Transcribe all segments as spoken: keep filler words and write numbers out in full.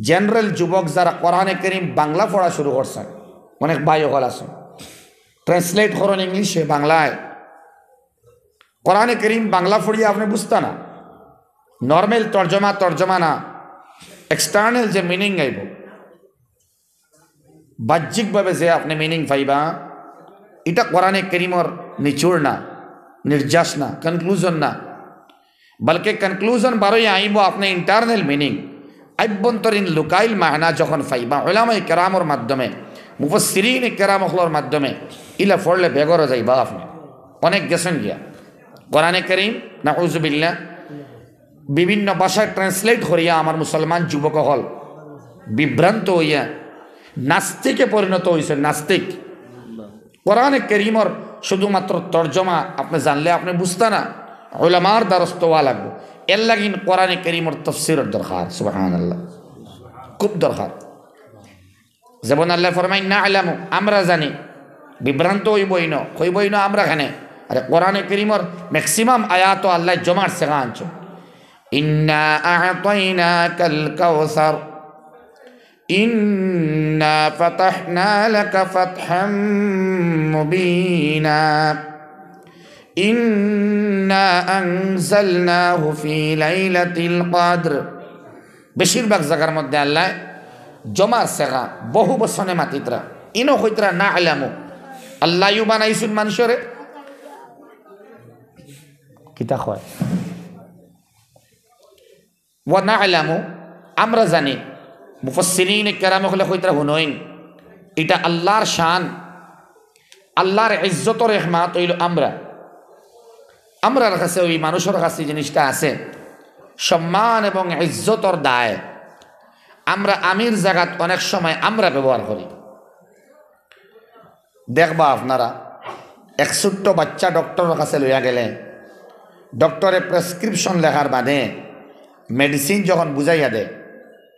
জেনারেল যুবক যারা কোরআনে করিম বাংলা পড়া শুরু করছইন, অনেক ভাই অকল আছইন, ট্রান্সলেট করইন ইংলিশে, বাংলায়। কোরআনে করিম বাংলা পড়িয়া আপনে বুঝতা না, নরমাল তর্জমা, তর্জমা না, এক্সটার্নাল যে মিনিং আইবো, বাহ্যিকভাবে যে আপনে মিনিং পাইবা, ইটা কোরআনে করিমর নিচুড় না, নির্যাস না, কনক্লুশন না, বলকে কনক্লুশন বারইয়া আইবো আপনে ইন্টারনাল মিনিং, আভ্যন্তরীণ লুকাইল মানা যখন পাইবা উলামায়ে কেরামর মাধ্যমে, মুফাসসিরিনে কেরাম অকলর মাধ্যমে, ইলা পড়লে বেঘর যাইবা আপনে। অনেক গেছইন গিয়া। কোরআনে করিম, নাউজুবিল্লাহ, বিভিন্ন ভাষায় ট্রান্সলেট করিয়া আমার মুসলমান যুবক অকল বিভ্রান্ত অইয়া নাস্তিকে পরিণত অইছে, নাস্তিক। কোরআনে করিমর শুধুমাত্র তর্জমা আপনে জানলে আপনে বুঝতা না, উলামার দ্বারস্থ অওয়া লাগবো। এর লাগিন কোরআনে করিমর তফসিরর দরকার। সুবহানাল্লাহ, খুব দরকার। যেমন আল্লায় ফরমাইন, "না'লামু", আমরা জানি। বিভ্রান্ত অইবো ইনো, কইবো ইনো আমরা কেনে। আরে কোরআনে করিমর ম্যাক্সিমাম আয়াত আল্লায় জমার সেগা আনছইন। "ইন্না আ'তাইনাকাল কাউসার, ইন্না ফাতাহনা লাকা ফাতহাম মুবিনা, ইন্না আনজালনাহু ফি লাইলাতিল কদর।" বেশিরভাগ জাগার মধ্যে আল্লায় জমার সেগা, বহু বচনে মাতিতরা। ইনো কইতরা না'লামু। আল্লায়উ বানাইছইন মানষরে। কিতা কয়? "ওয়া না'লামু", আমরা জানি। মুফাসসিরিনে কেরাম অকলে কইতরা হুনইন, ইটা আল্লার শান। আল্লার ইজ্জতর এক মাত অইলো আমরা। আমরার কাছে, ওই মানুষর কাছে জিনিসটা আছে, সম্মান এবং ইজ্জতর দায়। আমরা আমির জাগাত অনেক সময় আমরা ব্যবহার করি। দেখবা আপনারা, এক ছোট্ট বাচ্চা ডক্টরর কাছে লইয়া গেলে, ডক্টরে প্রেসক্রিপশন লেখার বাদে মেডিসিন যখন বুঝাইয়া দেয়,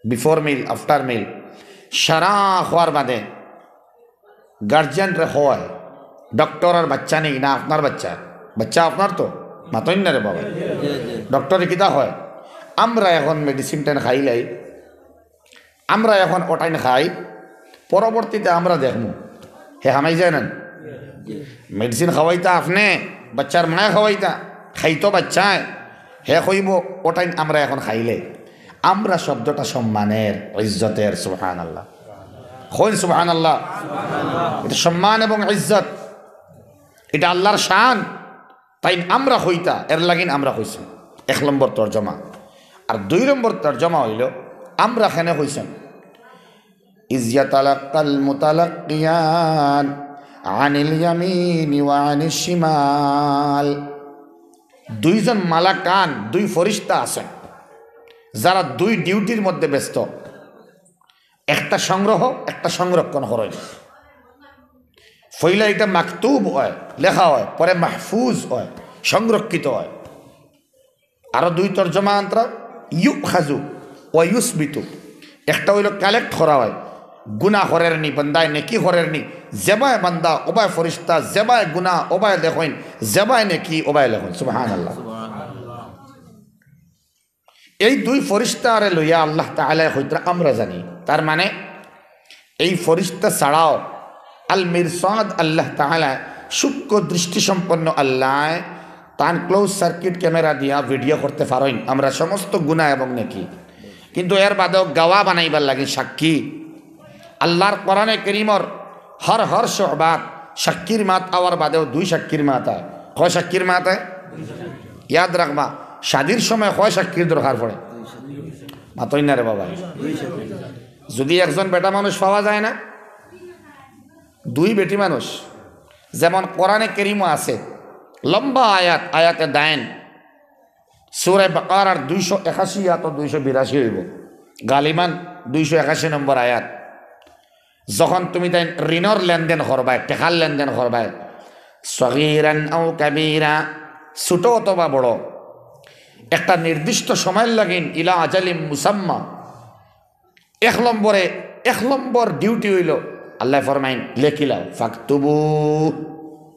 বিফোর মিল, আফটার মিল, সারা খাওয়ার বাদে গার্জিয়ানরে কয়, "ডক্টর আর বাচ্চা নি না আপনার বাচ্চা? বাচ্চা আপনার তো, মাতইন না রে বাবা।" ডক্টরে কিতা কয়, "আমরা এখন মেডিসিনটা খাইলাই, আমরা এখন ওটাইন খাই, পরবর্তীতে আমরা দেখমু।" হে হামাই যায় না? মেডিসিন খাওয়াইতা আপনে, বাচ্চার মায়ে খাওয়াইতা, খাইতো বাচ্চায়, হে কইবো, "ওটাইন আমরা এখন খাইলে।" আমরা শব্দটা সম্মানের, ইজ্জতের, সুবহানাল্লাহ। কইন সুবহানাল্লাহ। ইটা সম্মান এবং ইজ্জত, ইটা আল্লার শান। তাইন আমরা কইতা, এর লাগিন আমরা কইছি। এক নম্বর তর্জমা। আর দুই নম্বর তর্জমা অইলো, আমরা কেনে কইছি, "ইজ ইয়াতালাক্কাল মুতালাক্কিয়ান আনিল ইয়ামিনি ওয়া আনিশ শিমাল।" দুইজন মালাকান, দুই ফরিস্তা আছইন, যারা দুই ডিউটির মধ্যে ব্যস্ত। একটা সংগ্রহ, একটা সংরক্ষণ করইন। পয়লা ইটা মাকতুব অয়, লেখা অয়, পরে মাহফুজ অয়, সংরক্ষিত অয়। আরো দুই তর্জমা আনতরা, ইউখাজু ওয়া ইউসবিতু। একটা অইলো কালেক্ট করা অয়, গুনা করের নি, বান্দায় নেকি করের নি, যেবায় বান্দা, ওবায় ফরিস্তা, যেবায় গুনা, ওবায় লেখইন, যেবায় নেকি, ওবায় লেখইন। সুবহানাল্লাহ। এই দুই ফরিস্তারে লইয়া আল্লাহ তাআলায় কইতরা আমরা জানি। তার মানে এই ফরিস্তা ছাড়াও আল মিরসাদ আল্লাহ তাআলায় সূক্ষ্ম দৃষ্টিসম্পন্ন আল্লায় তান ক্লোজ সার্কিট ক্যামেরা দিয়া ভিডিও করতে পারইন আমরা সমস্ত গুনা এবং নেকি। কিন্তু এর বাদেও গাওয়া বানাইবার লাগি সাক্ষী আল্লার কোরআনে করিমর হর হর শোবাত সাক্ষীর মাত আওয়ার বাদেও দুই সাক্ষীর মাত আয়। কয় সাক্ষীর মাত আয়? ইয়াদ রাখবা, শাদির সময় কয় সাক্ষীর দরকার পড়ে? মাতইন না রে বাবা। যদি একজন বেটা মানুষ পাওয়া যায় না, দুই বেটি মানুষ, যেমন কোরআনে করিমও আছে, লম্বা আয়াত, আয়াতে দায়েন, সূরা বাকারার দুইশো একাশি আয়াত ও দুইশো বিরাশি অইবো, গালিবান দুইশো একাশি নম্বর আয়াত। যখন তুমি তাইন ঋণর লেনদেন করবায়, টেকার লেনদেন করবায়, সগীরান আও কাবীরা, ছোট অথবা বড়, একটা নির্দিষ্ট সময়র লাগিন, ইলা আজালিম মুসাম্মা, এক নম্বরে, এক নম্বর ডিউটি অইলো, আল্লায় ফরমাইন, "লেখিলাও, ফাকতুবু।"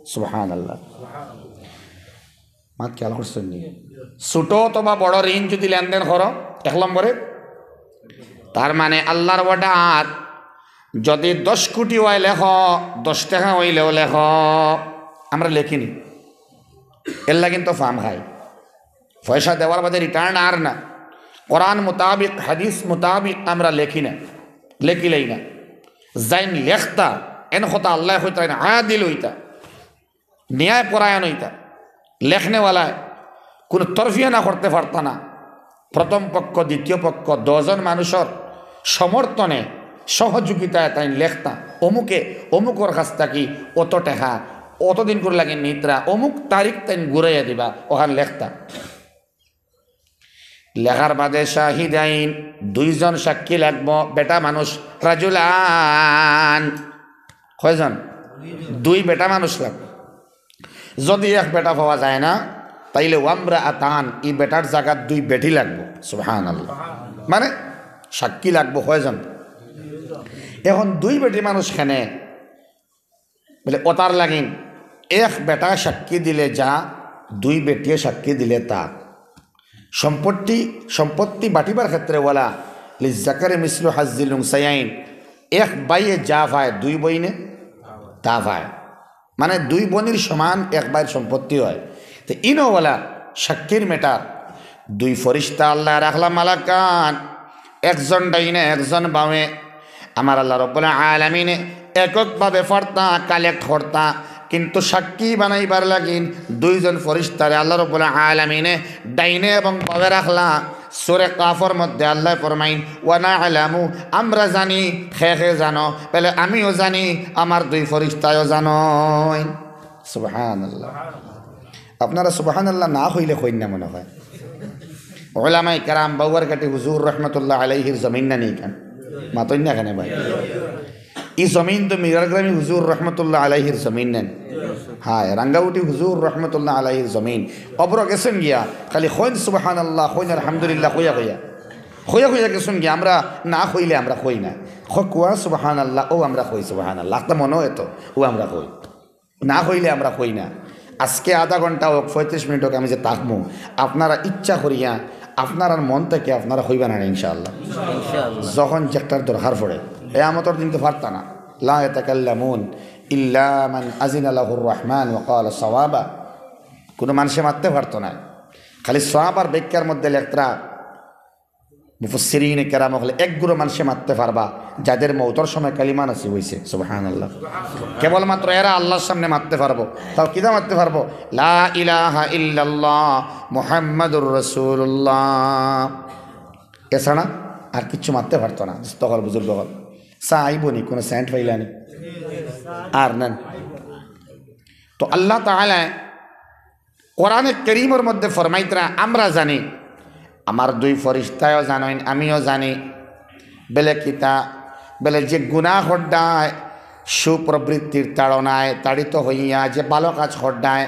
সুবহানাল্লাহ। মাত খেয়াল করছইন নি? ছোট অথবা বড় ঋণ যদি লেনদেন করো, এক নম্বরে তার মানে আল্লাহর order, যদি দশ কোটি অয় লেখো, দশ টেকা অইলেও লেখো, আমরা লেখি নি। এরলাগিন তো ফাম খাই, পয়সা দেওয়ার বাদে return আর না। কোরআন মোতাবিক, হাদিস মোতাবিক আমরা লেখি না, লেখিলাই না। যেইন লেখতা, এন কথা আল্লায় কইতরা, আদিল অইতা, ন্যায় পরায়ণ অইতা, লেখনেওয়ালায় কুনু তরফিয়ানা করতে পারতা না। প্রথম পক্ষ, দ্বিতীয় পক্ষ, দুইজন মানুষর সমর্থনে, সহযোগিতায় তাইন লেখতা, অমুকে অমুকর কাছ থাকি অত টেকা, অতদিন করি লাগি নিতরা, অমুক তারিখ তাইন ঘুরাইয়া দিবা, অখান লেখতা। লেখার বাদে শাহিদাইন, দুইজন সাক্ষী লাগবো, বেটা মানুষ, রাজুলান। কয়জন? দুই বেটা মানুষ লাগবো। যদি এক বেটা পাওয়া যায় না, তাইলে ওয়ামরাআতান, ই বেটার জাগাত দুই বেটি লাগবো। সুবহানাল্লাহ। মানে সাক্ষী লাগবো কয়জন? এখন দুই বেটি মানুষ কেনে? বলে, ওতার লাগিন এক বেটা সাক্ষী দিলে যা, দুই বেটিয়ে সাক্ষী দিলে তা। সম্পত্তি, সম্পত্তি বাটিবার ক্ষেত্রে ওয়ালা লিজ্জাকারি মিসলু হাজ্জিল উনসায়াইন, এক ভাইয়ে যা পায় দুই বইনে তা পায়, মানে দুই বইনর সমান এক ভাইর সম্পত্তি হয়। তো ইনো ওয়ালা সাক্ষীর matter, দুই ফরিস্তা আল্লায় রাখলা মালাকান, একজন ডাইনে একজন বামে। আমার আল্লাহ রব্বুল আলামিনে এককভাবে পারতা, collect করতা, কিন্তু সাক্ষী বানাইবার লাগিন দুইজন ফরিস্তারে আল্লাহ রব্বুল আলামিনে ডাইনে এবং বামে রাখলা। সূরা কাফর মধ্যে আল্লায় ফরমাইন, "ওয়া না'লামু", আমরা জানি, কে কে জানো, বলে আমিও জানি, আমার দুই ফরিস্তায়ও জানইন। সুবহানাল্লাহ। আপনারা সুবহানাল্লাহ না কইলে কইন না মনে হয়। ওলামায়ে কেরাম বাউয়ারকাটি হুজুর রহমতুল্লাহ আলাইহির জমিন না নি ইখান? মাতইন না কেনে ভাই? ই জমিন তো মিরারগ্রামী হুজুর রহমতুল্লাহ আলাইহির জমিন না নি? হ্যাঁ, রাঙ্গাউটি হুজুর রহমতুল্লাহ আলাইহির জমিন। অবরো গেছইন গিয়া, খালি কইন সুবহানাল্লাহ, কইন আলহামদুলিল্লাহ, কইয়া কইয়া। কইয়া কইয়া গেছইন গিয়া, আমরা না কইলে আমরা কই না। কউক্কা সুবহানাল্লাহ, অউ আমরা কই সুবহানাল্লাহ। আখতা মনো অয় তো, অউ আমরা কই। না কইলে আমরা কই না। আজকে আধা ঘন্টা হোক, পঁয়ত্রিশ মিনিট হোক, আমি যে থাকমু, আপনারা ইচ্ছা করিয়া, আপনারার মন থাকি আপনারা কইবা না ইনশাআল্লাহ? ইনশাআল্লাহ। যখন যেটার দরকার পড়ে, কিয়ামতর দিন তো পারতা না। লা ইয়াতাকাল্লামুন ইল্লা মান আজিনা লাহুর রহমান ওয়া ক্বালা সাওয়াবা। কুনু মানষে মাততে পারতো না। খালি সওয়াব আর ব্যাখ্যার মধ্যে লেখরা মুফাসসিরিনে কেরাম অকলে এক গুরু মানষে মাততে পারবা, যাদের মউতর সময় কালিমা নসিব অইছে। সুবহানাল্লাহ। কেবলমাত্র এরা আল্লাহর সামনে মাততে পারবো। তাও কিতা মাততে পারবো? লা ইলাহা ইল্লাল্লাহ মুহাম্মাদুর রাসূলুল্লাহ। এছাড়া আর কিচ্ছু মাততে পারতো না। দোস্ত অকল, বুজুর্গ অকল, চা আইবো নি? কুনু সেন্ট পাইলা নি? আর নেন। তো আল্লাহ তাআলা কোরআনে করিমর মধ্যে ফরমাইতরা, আমরা জানি, আমার দুই ফরিস্তায়ও জানইন, আমিও জানি। বেলে কিতা? বেলে যে গুনাহ করডায়, সুপ্রবৃত্তির তাড়নায় তাড়িত হইয়া যে ভালো কাজ করডায়,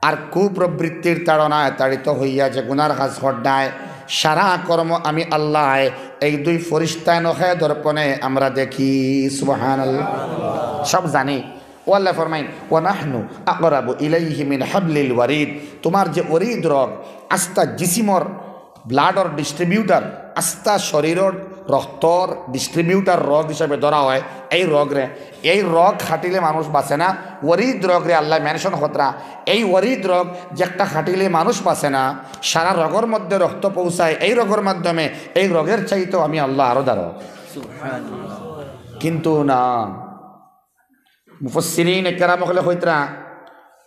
আর কুপ্রবৃত্তির তাড়নায় তাড়িত হইয়া যে গুনার কাজ করডায়, সারা কর্ম আমি আল্লায় এই দুই ফরিস্তায় নখে দর্পণে আমরা দেখি। সুবহানাল্লাহ। সব জানি। ও আল্লায় ফরমাইন, "ওয়া নাহনু আকরাবু ইলাইহি মিন হাবলিল ওয়ারিদ।" তোমার যে ওয়ারিদ রগ, আস্তা জিসিমর ব্লাডর ডিস্ট্রিবিউটার, আস্তা শরীরর রক্তর ডিস্ট্রিবিউটার রগ হিসাবে ধরা হয় এই রগরে। এই রগ কাটিলে মানুষ বাঁচে না। ওয়ারিদ রগরে আল্লায় মেনশন করতরা, এই ওয়ারিদ রগ যে একটা কাটিলে মানুষ বাঁচে না, সারা রগর মধ্যে রক্ত পৌঁছায়, এই রগর মাধ্যমে, এই রগের চাইতেও আমি আল্লাহ আরো দারো। সুবহানাল্লাহ। কিন্তু না, মুফাসসিরিনে কেরাম অকলে কইতরা,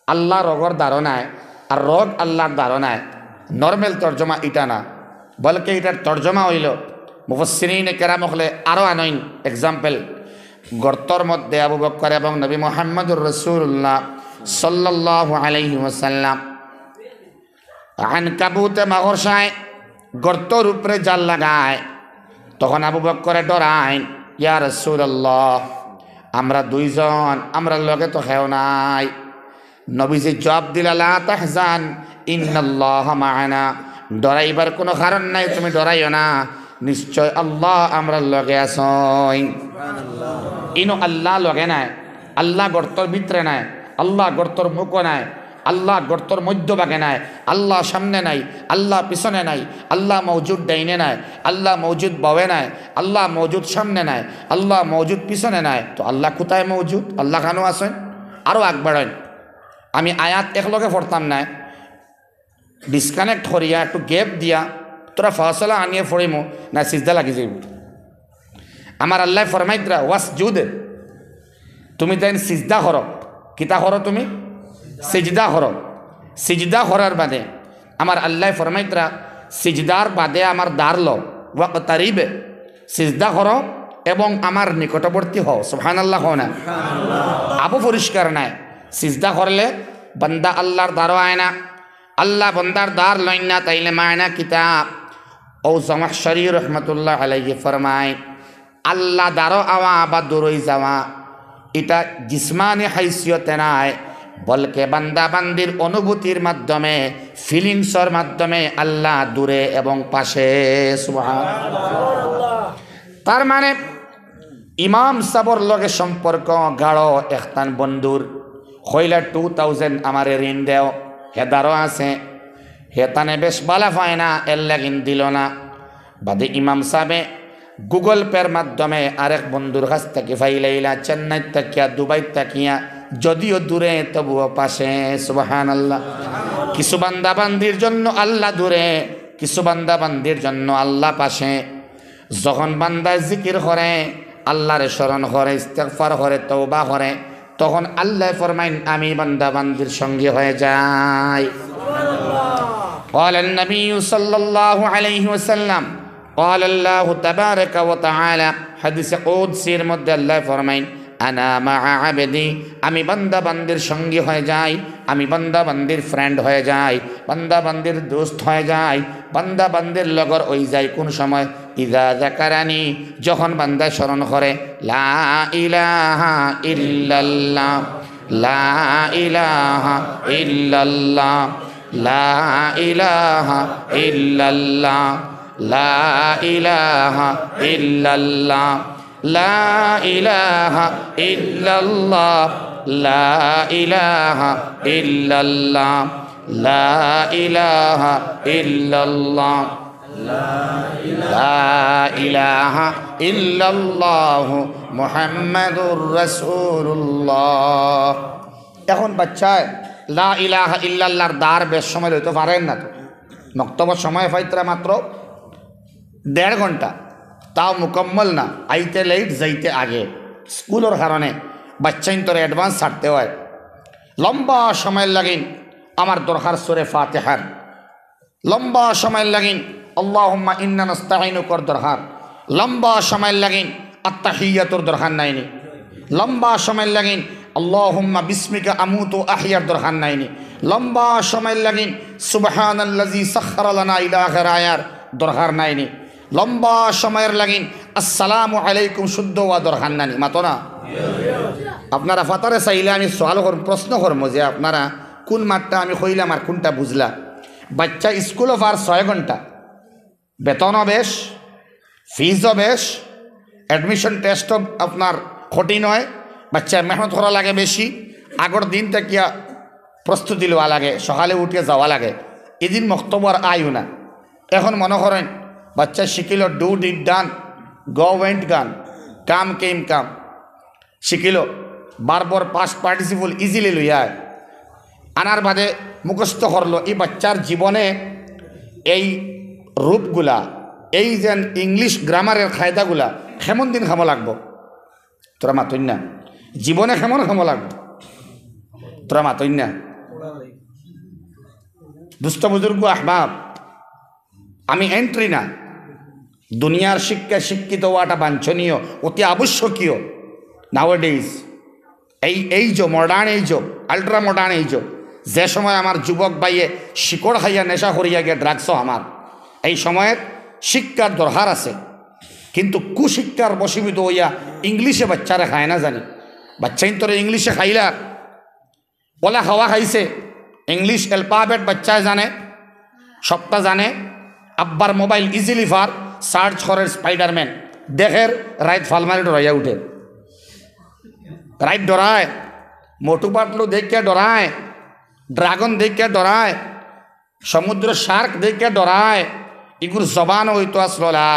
আল্লাহ রগর দারো নায়, আর রগ আল্লাহর দারো নায়। নরমাল তর্জমা ইটা না, বলকে ইটার তর্জমা অইলো, মুফাসসিরিনে কেরাম অকলে আরো আনইন এক্সাম্পল। গর্তর মধ্যে আবু বকর এবং নবী মুহাম্মদুর রাসূলুল্লাহ সাল্লাল্লাহু আলাইহি ওয়াসাল্লাম আনকাবুতে মাকড়সায় গর্তর উপরে জাল লাগায়, তখন আবু বকরে ডরাইন, "ইয়া রাসূলুল্লাহ, আমরা দুইজন, আমরার লগে তো কেউ নাই।" নবীজি জবাব দিলা, "লা তাহজান, ইন্নাল্লাহা মাআনা।" ডরাইবার কুনু কারণ নাই, তুমি ডরাইও না, নিশ্চয় আল্লাহ আমরার লগে আছইন। ইনো আল্লাহ লগে নাই, আল্লাহ গর্তর ভিতরে নাই, আল্লাহ গর্তর মুখো নাই, আল্লাহ গর্তর মধ্যভাগে নাই, আল্লাহ সামনে নাই, আল্লাহ পিছনে নাই, আল্লাহ মওজুদ ডাইনে নাই, আল্লাহ মওজুদ বাওয়ে নাই, আল্লাহ মওজুদ সামনে নাই, আল্লাহ মওজুদ পিছনে নাই। তো আল্লাহ কোথায় মওজুদ? আল্লাহ কানো আছইন? আরো আগ বাড়াইন। আমি আয়াত একলগে পড়তাম নায়, disconnect করিয়া, একটু gap দিয়া, থুড়া ফাসলা আনিয়া পড়িমু, না সিজদা লাগি যাইবো। আমার আল্লায় ফরমাইতরা, "ওয়াসজুদ", তুমি তাইন সিজদা করো। কিতা করো তুমি? সিজদা করো। সিজদা করার বাদে আমার আল্লায় ফরমাইতরা, "সিজদার বাদে আমার দ্বার লও, ওয়াকতারিব", সিজদা করো এবং আমার নিকটবর্তী হও। সুবহানাল্লাহ কও না? আবু পরিষ্কার নায়। সিজদা করলে বান্দা আল্লাহর দ্বারো আয় না, আল্লাহ বান্দার দ্বার লইন না, তাইলে মায়না কিতা? ও জমাখশারি রহমতুল্লাহ আলাইহি ফরমায়, আল্লাহ দ্বারো আওয়া বা দূরই যাওয়া, ইটা জিসমানি হাইসিয়তে নায়, বলকে বান্দা বান্দির অনুভূতির মাধ্যমে, ফিলিংসর মাধ্যমে আল্লাহ দূরে এবং পাশে। সুবহানাল্লাহ। তার মানে ইমাম সাবর লগে সম্পর্ক গাঢ়, একতান বন্ধুর। কইলা, "টু থাউজেন্ড আমারে ঋণ দেও", হে দ্বারো আছে, হে তানে বেশ বালা পায় না, এর লাগিন দিল না। বাদে ইমাম সাবে Google Pay-র মাধ্যমে আরেক বন্ধুর কাছ থাকি পাইলাইলা, চেন্নাই থাকিয়া, দুবাই থাকিয়া, যদিও দূরে তবুও পাশে। সুবহানাল্লাহ। কিছু বান্দা বান্দির জন্য আল্লাহ দূরে, কিছু বান্দা বান্দির জন্য আল্লাহ পাশে। যখন বান্দায় জিকির করে, আল্লাহরে স্মরণ করে, ইস্তেগফার করে, তওবা করে, তখন আল্লায় ফরমাইন, "আমি বান্দা বান্দির সঙ্গী হয়ে যাই।" قال النبي صلى الله عليه وسلم، قال الله تبارك وتعالى، হাদিসে কুদসির মধ্যে আল্লায় ফরমাইন, "আনা মাআ আবদি", আমি বান্দা বান্দির সঙ্গী হয়ে যাই, আমি বান্দা বান্দির friend হয়ে যাই, বান্দা বান্দির দোস্ত হয়ে যাই, বান্দা বান্দির লগর অই যাই। কোন সময়? "ইযা যাকারানি", যখন বান্দা স্মরণ করে, "লা ইলাহা ইল্লাল্লাহ, লা ইলাহা ইল্লাল্লাহ, লা ইলাহা ইল্লাল্লাহ, লা ইলাহা ইল্লাল্লাহ, লা ইলাহা ইল্লাল্লাহ, লা ইলাহা ইল্লাল্লাহ, লা ইলাহা ইল্লাল্লাহ, লা ইলাহা ইল্লাল্লাহ, মুহাম্মাদুর রাসূলুল্লাহ।" এখন বাচ্চায় লা ইলাহা ইল্লাল্লাহর দ্বার বেশ সময় লইতো পারের না তো। মক্তবর সময় পাইতরা মাত্র দেড় ঘন্টা, তাও মুকম্মল না, আইতে late, যাইতে আগে। স্কুলর কারণে বাচ্চাইন্তরে advance ছাড়তে হয়। লম্বা সময় লাগিন আমার দরকার সুরে ফাতিহার, লম্বা সময় লাগিন আল্লাহুম্মা ইন্না নাস্তাইনুকর দরকার, লম্বা সময় লাগিন আত্তাহিয়াতুর দরকার নাইনি, লম্বা সময় লাগিন আল্লাহুম্মা বিসমিকা আমুতু আহইয়ার দরকার নাইনি, লম্বা সময় লাগিন সুবহানাল্লাযী সাখখারা লানা ইলা আখির আয়ার দরকার নাইনি, লম্বা সময়র লাগিন আসসালামু আলাইকুম শুদ্ধ হওয়া দরকার নানি, মাতো না? আপনারা ফাতারে চাইলে আমি সওয়াল করমু, প্রশ্ন করমু যে আপনারা কোন মাতটা আমি কইলাম আর কোনটা বুঝলা? বাচ্চা স্কুলো পার ছয় ঘন্টা, বেতনও বেশ, ফিজও বেশ, admission test-ও আপনার কঠিন হয়, বাচ্চায় মেহনত করা লাগে বেশি, আগর দিন থাকিয়া প্রস্তুতি লওয়া লাগে, সকালে উঠিয়া যাওয়া লাগে, এদিন মক্তবর আইও না। এখন মনো করেন, বাচ্চা শিখিল do did done, go went gone, come came come, শিখিল verb-র past participle easily লইয়া আয়। আনার বাদে মুখস্থ করলো, এই বাচ্চার জীবনে এই রূপগুলা, এই যেন English grammar-এর কায়দাগুলা কেমন দিন কামো লাগবো? তোরা মাতইন না। জীবনে কেমন কামো লাগবো? তোরা মাতইন না। দুস্ত বুজুর্গ আহবাব, আমি entry না। দুনিয়ার শিক্ষায় শিক্ষিত হওয়াটা বাঞ্ছনীয়, অতি আবশ্যকীয়। Nowadays, এই age-ও, modern age-ও, ultra modern age-ও, যে সময় আমার যুবক ভাইয়ে শিকড় খাইয়া নেশা করিয়া গিয়া drugs-ও আমার, এই সময়ের শিক্ষার দরকার আছে। কিন্তু কুশিক্ষার বশীভূত হইয়া ইংলিশে বাচ্চারে খায় না জানি, বাচ্চাইন্তরে ইংলিশে খাইলার, ওলা খাওয়া খাইছে, ইংলিশ alphabet বাচ্চায় জানে, সবটা জানে। আব্বার মোবাইল easily পার, search করের Spider-Man, দেখের, রাইত ফালমারি ডরাইয়া উঠে, রাইত ডরায়, মোটু পাতলু দেখিয়া ডরায়, ড্রাগন দেখিয়া ডরায়, সমুদ্র শার্ক দেখিয়া ডরায়, ইগুর জবান অইতো আছলো লা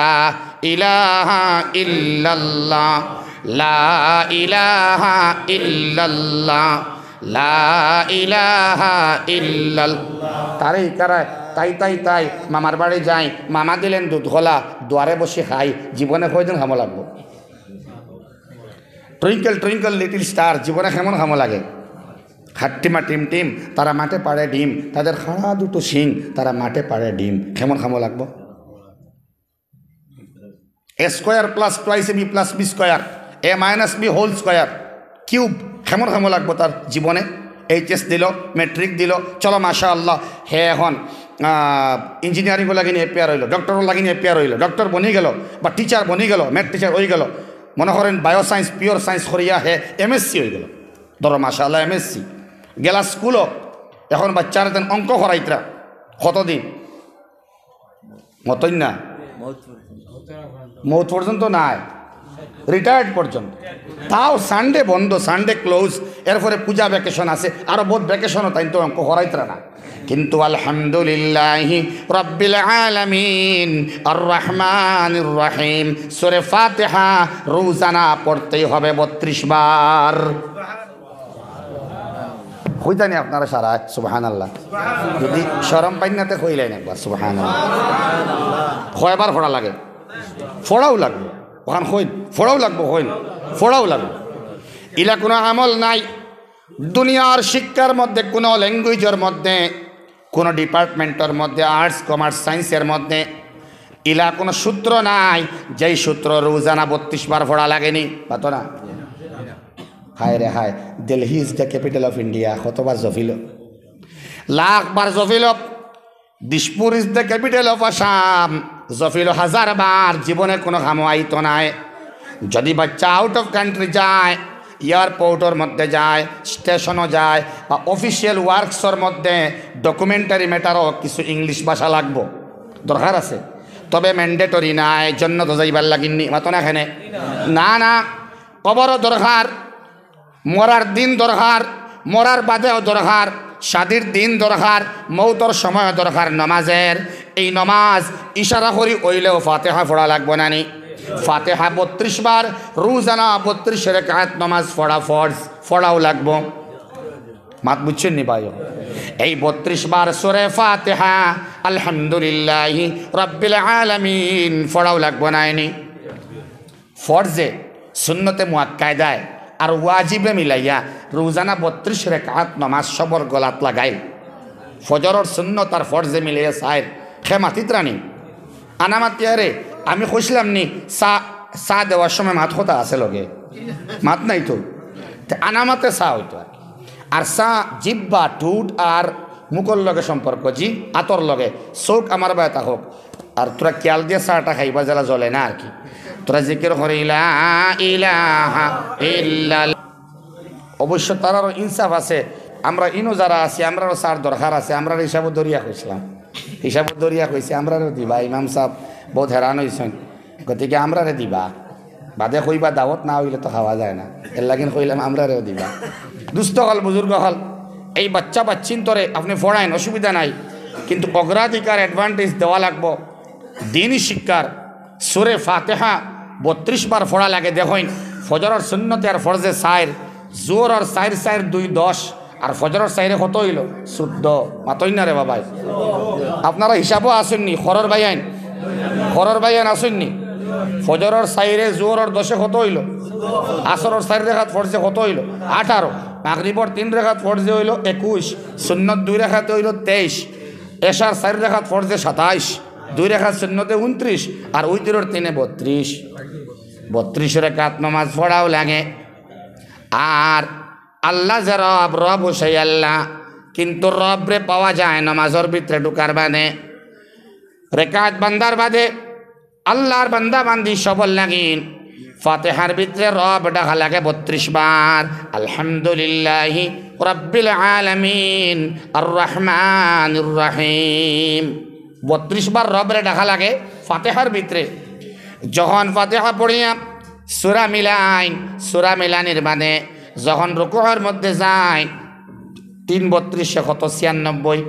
ইলাহা ইল্লাল্লাহ, লা ইলাহা ইল্লাল্লাহ, লা ইলাহা ইল্লাল্লাহ। তারে ইকারায়, তাই, তাই, তাই, মামার বাড়ি যাই, মামা দিলেন দুধ কলা, দুয়ারে বসি খাই, জীবনে কয়দিন কামো লাগবো? টুইঙ্কল টুইঙ্কল লিটল স্টার, জীবনে কেমন কামো লাগে? হাট্টিমা টিম টিম, তারা মাঠে পাড়ে ডিম, তাদের খাড়া দুটো শিং, তারা মাঠে পাড়ে ডিম, কেমন কামো লাগবো? A square plus twice A B plus B square, A minus B whole square, cube, কেমন কামো লাগবো তার জীবনে? এইচএস দিল, ম্যাট্রিক দিল, চলো মাশাআল্লাহ, হে এখন ইঞ্জিনিয়ারিং লাগি নিয়ে এপিয়ার হইলো, ডক্টর লাগি নিয়ে এপিয়ার হইলো, ডক্টর বনি গেল বা টিচার বনি গেল, ম্যাথ টিচার হয়ে গেল, মনে করেন বায়ো সায়েন্স, পিওর সায়েন্স করিয়া হে এমএসসি হয়ে গেল, ধরো মাশাআল্লাহ এমএসসি। গেলা স্কুলও, এখন বাচ্চারা দেন অঙ্ক করাইতরা কতদিন? মতই না, মৌত পর্যন্ত নাই, রিটায়ার্ড পর্যন্ত। তাও সানডে বন্ধ, সানডে ক্লোজ, এরপরে পূজা ভ্যাকেশন আছে, আরো বহুত ভ্যাকেশনও তাই তো অঙ্ক করাইতরা না। কিন্তু আলহামদুলিল্লাহি রাব্বিল আলামিন, আর রহমানির রহিম, সূরা ফাতিহা রোজানা পড়তেই হবে বত্রিশ বার। কইতানি আপনারা সারা সুবহানাল্লাহ। যদি শরম পাইন না, তে কইলেন একবার সুবহানাল্লাহ। কয়বার পড়া লাগে? পড়াও লাগবো। ওখান কইন, পড়াও লাগবো, কইন, পড়াও লাগবো। ইলা কোনো আমল নাই। দুনিয়ার শিক্ষার মধ্যে, কোনো ল্যাঙ্গুয়েজের মধ্যে, কোনো ডিপার্টমেন্টের মধ্যে, আর্টস, কমার্স, সায়েন্সের মধ্যে ইলা কোনো সূত্র নাই, যেই সূত্র রোজানা বত্রিশ বার পড়া লাগেনি, পাতো না? হায় রে হায়, Delhi is the capital of India, কতবার জফিল। লাখ বার জফিল। Dispur is the capital of Assam, জফিল হাজার বার, জীবনে কোনো কামো আইতো নায়। যদি বাচ্চা আউট অফ কান্ট্রি যায়, এয়ারপোর্টর মধ্যে যায়, স্টেশনও যায়, বা অফিসিয়াল ওয়ার্কসর মধ্যে ডকুমেন্টারি ম্যাটারও কিছু ইংলিশ ভাষা লাগবো, দরকার আছে। তবে ম্যান্ডেটরি নায়, জন্নতো যাইবার লাগিনি, মাতো না কেনে? না, না, কবরও দরকার, মরার দিন দরকার, মরার বাদেও দরকার, শাদির দিন দরকার, মৌতর সময় দরকার নমাজের। এই নমাজ ইশারা করি অইলেও ফাতিহা পড়া লাগবো না নি? ফাতিহা বত্রিশ বার, রোজানা বত্রিশ রেকাত নমাজ পড়া ফরজ, পড়াও লাগবো। মাত বুঝছইন নি ভাই? এই বত্রিশ বার সূরা ফাতিহা, আলহামদুলিল্লাহি রাব্বিল আলামিন পড়াও লাগবো না নি? ফরজে, সুন্নতে মুআক্কাদায় আর ওয়াজিবে মিলাইয়া রোজানা বত্রিশ রেকাত নমাজ সবর গলাত লাগাইল। ফজরর সুন্নত আর ফরজে মিলাইয়া চাইর, হে মাতিতরা নি? আনা মাতিয়ারে, আমি কইছিলাম নি, চা, চা দেওয়ার সময় মাত কথা আছে লগে? মাত নাই তো। তে আনা মাতে চা অইতো আর কি। আর চা জিব্বা, ঠুট আর মুখর লগে সম্পর্ক, জি, আতর লগে। চউখ আমার বায় থাকউক। আর তোরা খিয়াল দিয়া চাটা খাইবা, যেলা জ্বলে না আর কি। তোরা জিকির করি, "লা ইলাহা ইল্লাল্লাহ।" অবশ্য তারারও ইনসাফ আছে, আমরা ইনো যারা আছি, আমরারও চার দরকার আছে, আমরার হিসাবও দরিয়া কইছিলাম, হিসাবও দরিয়া কইছি, আমরারেও দিবা। ইমাম সাহেব বহুত হেরান অইছইন, গতিকে আমরারে দিবা। বাদে কইবা, দাওয়াত না অইলে তো খাওয়া যায় না, এর লাগিন কইলাম আমরারেও দিবা। দুস্থ অকল, বুজুর্গ অকল, এই বাচ্চা বাচ্চিন্তরে আপনে পড়াইন, অসুবিধা নাই, কিন্তু অগ্রাধিকার, অ্যাডভান্টেজ দেওয়া লাগবো দিনি শিক্ষার। সূরা ফাতিহা বত্রিশ বার পড়া লাগে। দেখইন, ফজরর সুন্নতে আর ফরজে চাইর, জোহরর চাইর চাইর দুই দশ, আর ফজরর চাইরে কত অইলো? চৌদ্দ। মাতইন না রে বাবাই। আপনারা হিসাবও আছইন নি, খরর ভাইয়াইন, খরর ভাইয়াইন আছইন নি? ফজরর চাইরে জোহরর দশে কত অইলো? আসরর চাইর রেকাত ফরজে কত অইলো? আঠারো। মাগরিবর তিন রেকাত ফরজে অইলো একুশ, সুন্নত দুই রেকাতে অইলো তেইশ, এশার চাইর রেকাত ফরজে সাতাইশ, দুই রেকাত সুন্নতে ঊনত্রিশ, আর উইতিরর তিনে বত্রিশ। বত্রিশ রেকাত নমাজ পড়াও লাগে। আর আল্লাহ যে রব, রব অউ সেই আল্লাহ, কিন্তু রবরে পাওয়া যায় নমাজর ভিতরে ঢুকার বাদে, রেকাত বান্দার বাদে। আল্লাহর বান্দা বান্দি সবর লাগিন ফাতিহার ভিতরে রব ডাকা লাগে বত্রিশ বার, আলহামদুলিল্লাহি রাব্বিল আলামিন, আর রহমানির রহিম। বত্রিশ বার রবরে ডাকা লাগে ফাতিহার ভিতরে। যখন ফাতিহা পড়িয়া সূরা মিলাইন, সূরা মিলানির বাদে যখন রুকুর মধ্যে যাইন, তিন বত্রিশে কত? ছিয়ানব্বই।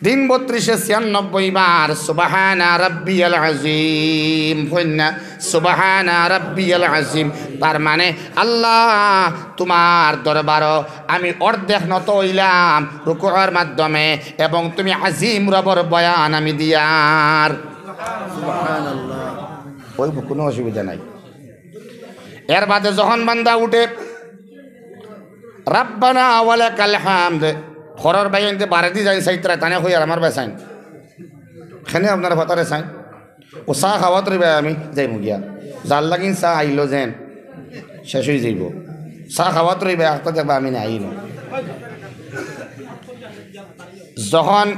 তিন বত্রিশে ছিয়ানব্বই বার সুবহানা রাব্বিয়াল আযীম। কইন না, সুবহানা রাব্বিয়াল আযীম। তার মানে, আল্লাহ, তুমার দরবারো আমি অর্ধেক নত অইলাম রুকুর মাধ্যমে, এবং তুমি আজিম রবর বয়ান আমি দিয়ার। সুবহানাল্লাহ। অউ কুনু অসুবিধা নাই। এর বাদে যখন বান্দা উঠে, রাব্বানা ওয়ালাকাল হামদ, ঘরর বাইয়াইন্তে বারেদি যাইন চাইতরা, তানে কইয়ার আমার বায় চাইন। কেনে আপনারা ফাতারে চাইন? অউ চা খাওয়াত রইবা, আমি যাইমু গিয়া। যার লাগিন চা আইলো যেন, শেষ অইযাইবো। চা খাওয়াত রইবা, আখতা দেখবা আমি নাই নু। যখন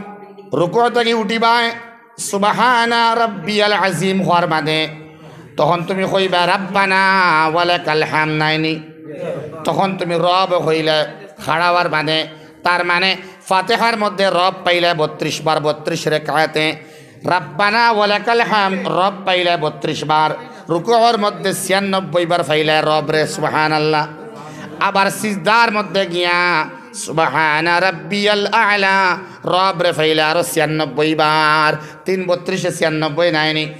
রুকু থাকি উঠিবায়, সুবহানা রাব্বিয়াল আযীম কওয়ার বাদে, তখন তুমি কইবা, রাব্বানা ওয়ালাকাল হামদ, নায়নি? তখন তুমি রব কইলে খাড়া অওয়ার বাদে, তার মানে ফাতিহার মধ্যে রব পাইলে বত্রিশ বার, বত্রিশ রেকাতে, রাব্বানা ওয়ালাকাল হামদ রব পাইলে বত্রিশ বার, রুকুর মধ্যে ছিয়ানব্বই বার পাইলে রবরে, সুবহানাল্লাহ। আবার সিজদার মধ্যে গিয়া সুবহানা রাব্বিয়াল আ'লা, রবরে পাইলে আরো ছিয়ানব্বই বার। তিন বত্রিশে ছিয়ানব্বই নায়নি,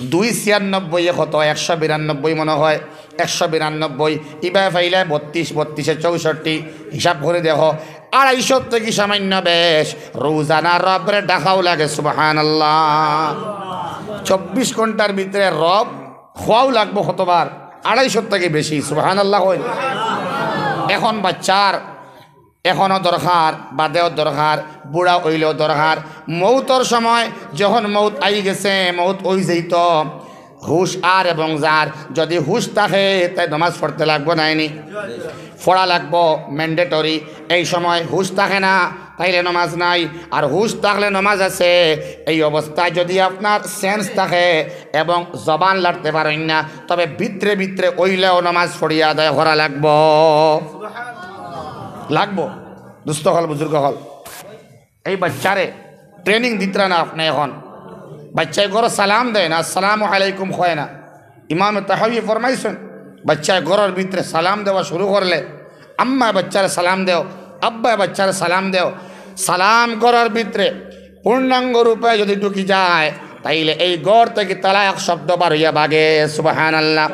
দুই ছিয়ানব্বইয়ে কত? একশো বিরানব্বই মনে হয়, একশো বিরানব্বই। ইবায় পাইলে বত্রিশ, বত্রিশে চৌষট্টি। হিসাব করি দেখো, আড়াইশো থাকি সামান্য বেশ। রোজানা রবরে ডাকাও লাগে, সুবহানাল্লাহ। চব্বিশ ঘন্টার ভিতরে রব কওয়াও লাগবো কতবার? আড়াইশো থাকি বেশি, সুবহানাল্লাহ কইন। এখন বাচ্চার এখনো দরকার, বাদেও দরকার, বুড়া অইলেও দরকার। মৌতর সময় যখন মৌত আই গেছে, মৌত অইযাইতো, হুশ আর এবং যার, যদি হুশ থাকে, তাই নমাজ পড়তে লাগবো নায়নি? পড়া লাগবো, mandatory। এই সময় হুশ থাকে না, তাইলে নমাজ নাই। আর হুশ থাকলে নমাজ আছে। এই অবস্থায় যদি আপনার sense থাকে এবং জবান লাড়তে পারইন না, তবে ভিতরে ভিতরে অইলেও নমাজ পড়িয়া আদায় করা লাগবো। লাগবো। দুস্ত অকল, বুজুর্গ অকল, এই বাচ্চারে training দিতরা না আপনে এখন। বাচ্চায় ঘরো সালাম দেয় না, আসসালামু আলাইকুম কয় না। ইমামে তাহাবি ফরমাইছইন, বাচ্চায় ঘরর ভিতরে সালাম দেওয়া শুরু করলে, আম্মায় বাচ্চারে সালাম দেও, আব্বায় বাচ্চারে সালাম দেও। সালাম ঘরর ভিতরে পূর্ণাঙ্গ রূপে যদি ঢুকি যায়, তাইলে এই ঘর থাকি তালাক শব্দ বার অইয়া বাগে, সুবহানাল্লাহ।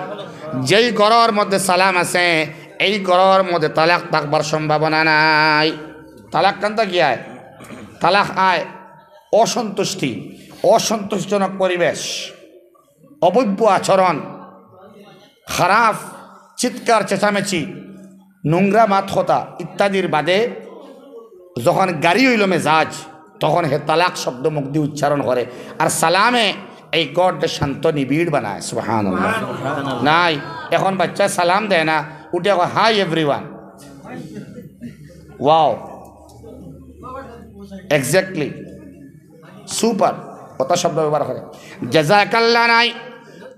যেই ঘরর মধ্যে সালাম আছে, এই ঘরর মধ্যে তালাক থাকবার সম্ভাবনা নাই। তালাক কানতা কিয়া আয়? তালাক আয় অসন্তুষ্টি, অসন্তোষজনক পরিবেশ, অভব্য আচরণ, খারাপ চিৎকার চেঁচামেচি, নোংরা মাত কথা ইত্যাদির বাদে যখন গাড়ি অইলো মেজাজ, তখন হে তালাক শব্দ মুখদি উচ্চারণ করে। আর সালামে এই ঘরটা শান্ত নিবিড় বানায়। সুবহানাল্লাহ। নাই, এখন বাচ্চায় সালাম দেয় না, উঠে কয়, "Hi everyone।" Wow, exactly, super, অতা শব্দ ব্যবহার করে। জাযাকাল্লাহ নাই,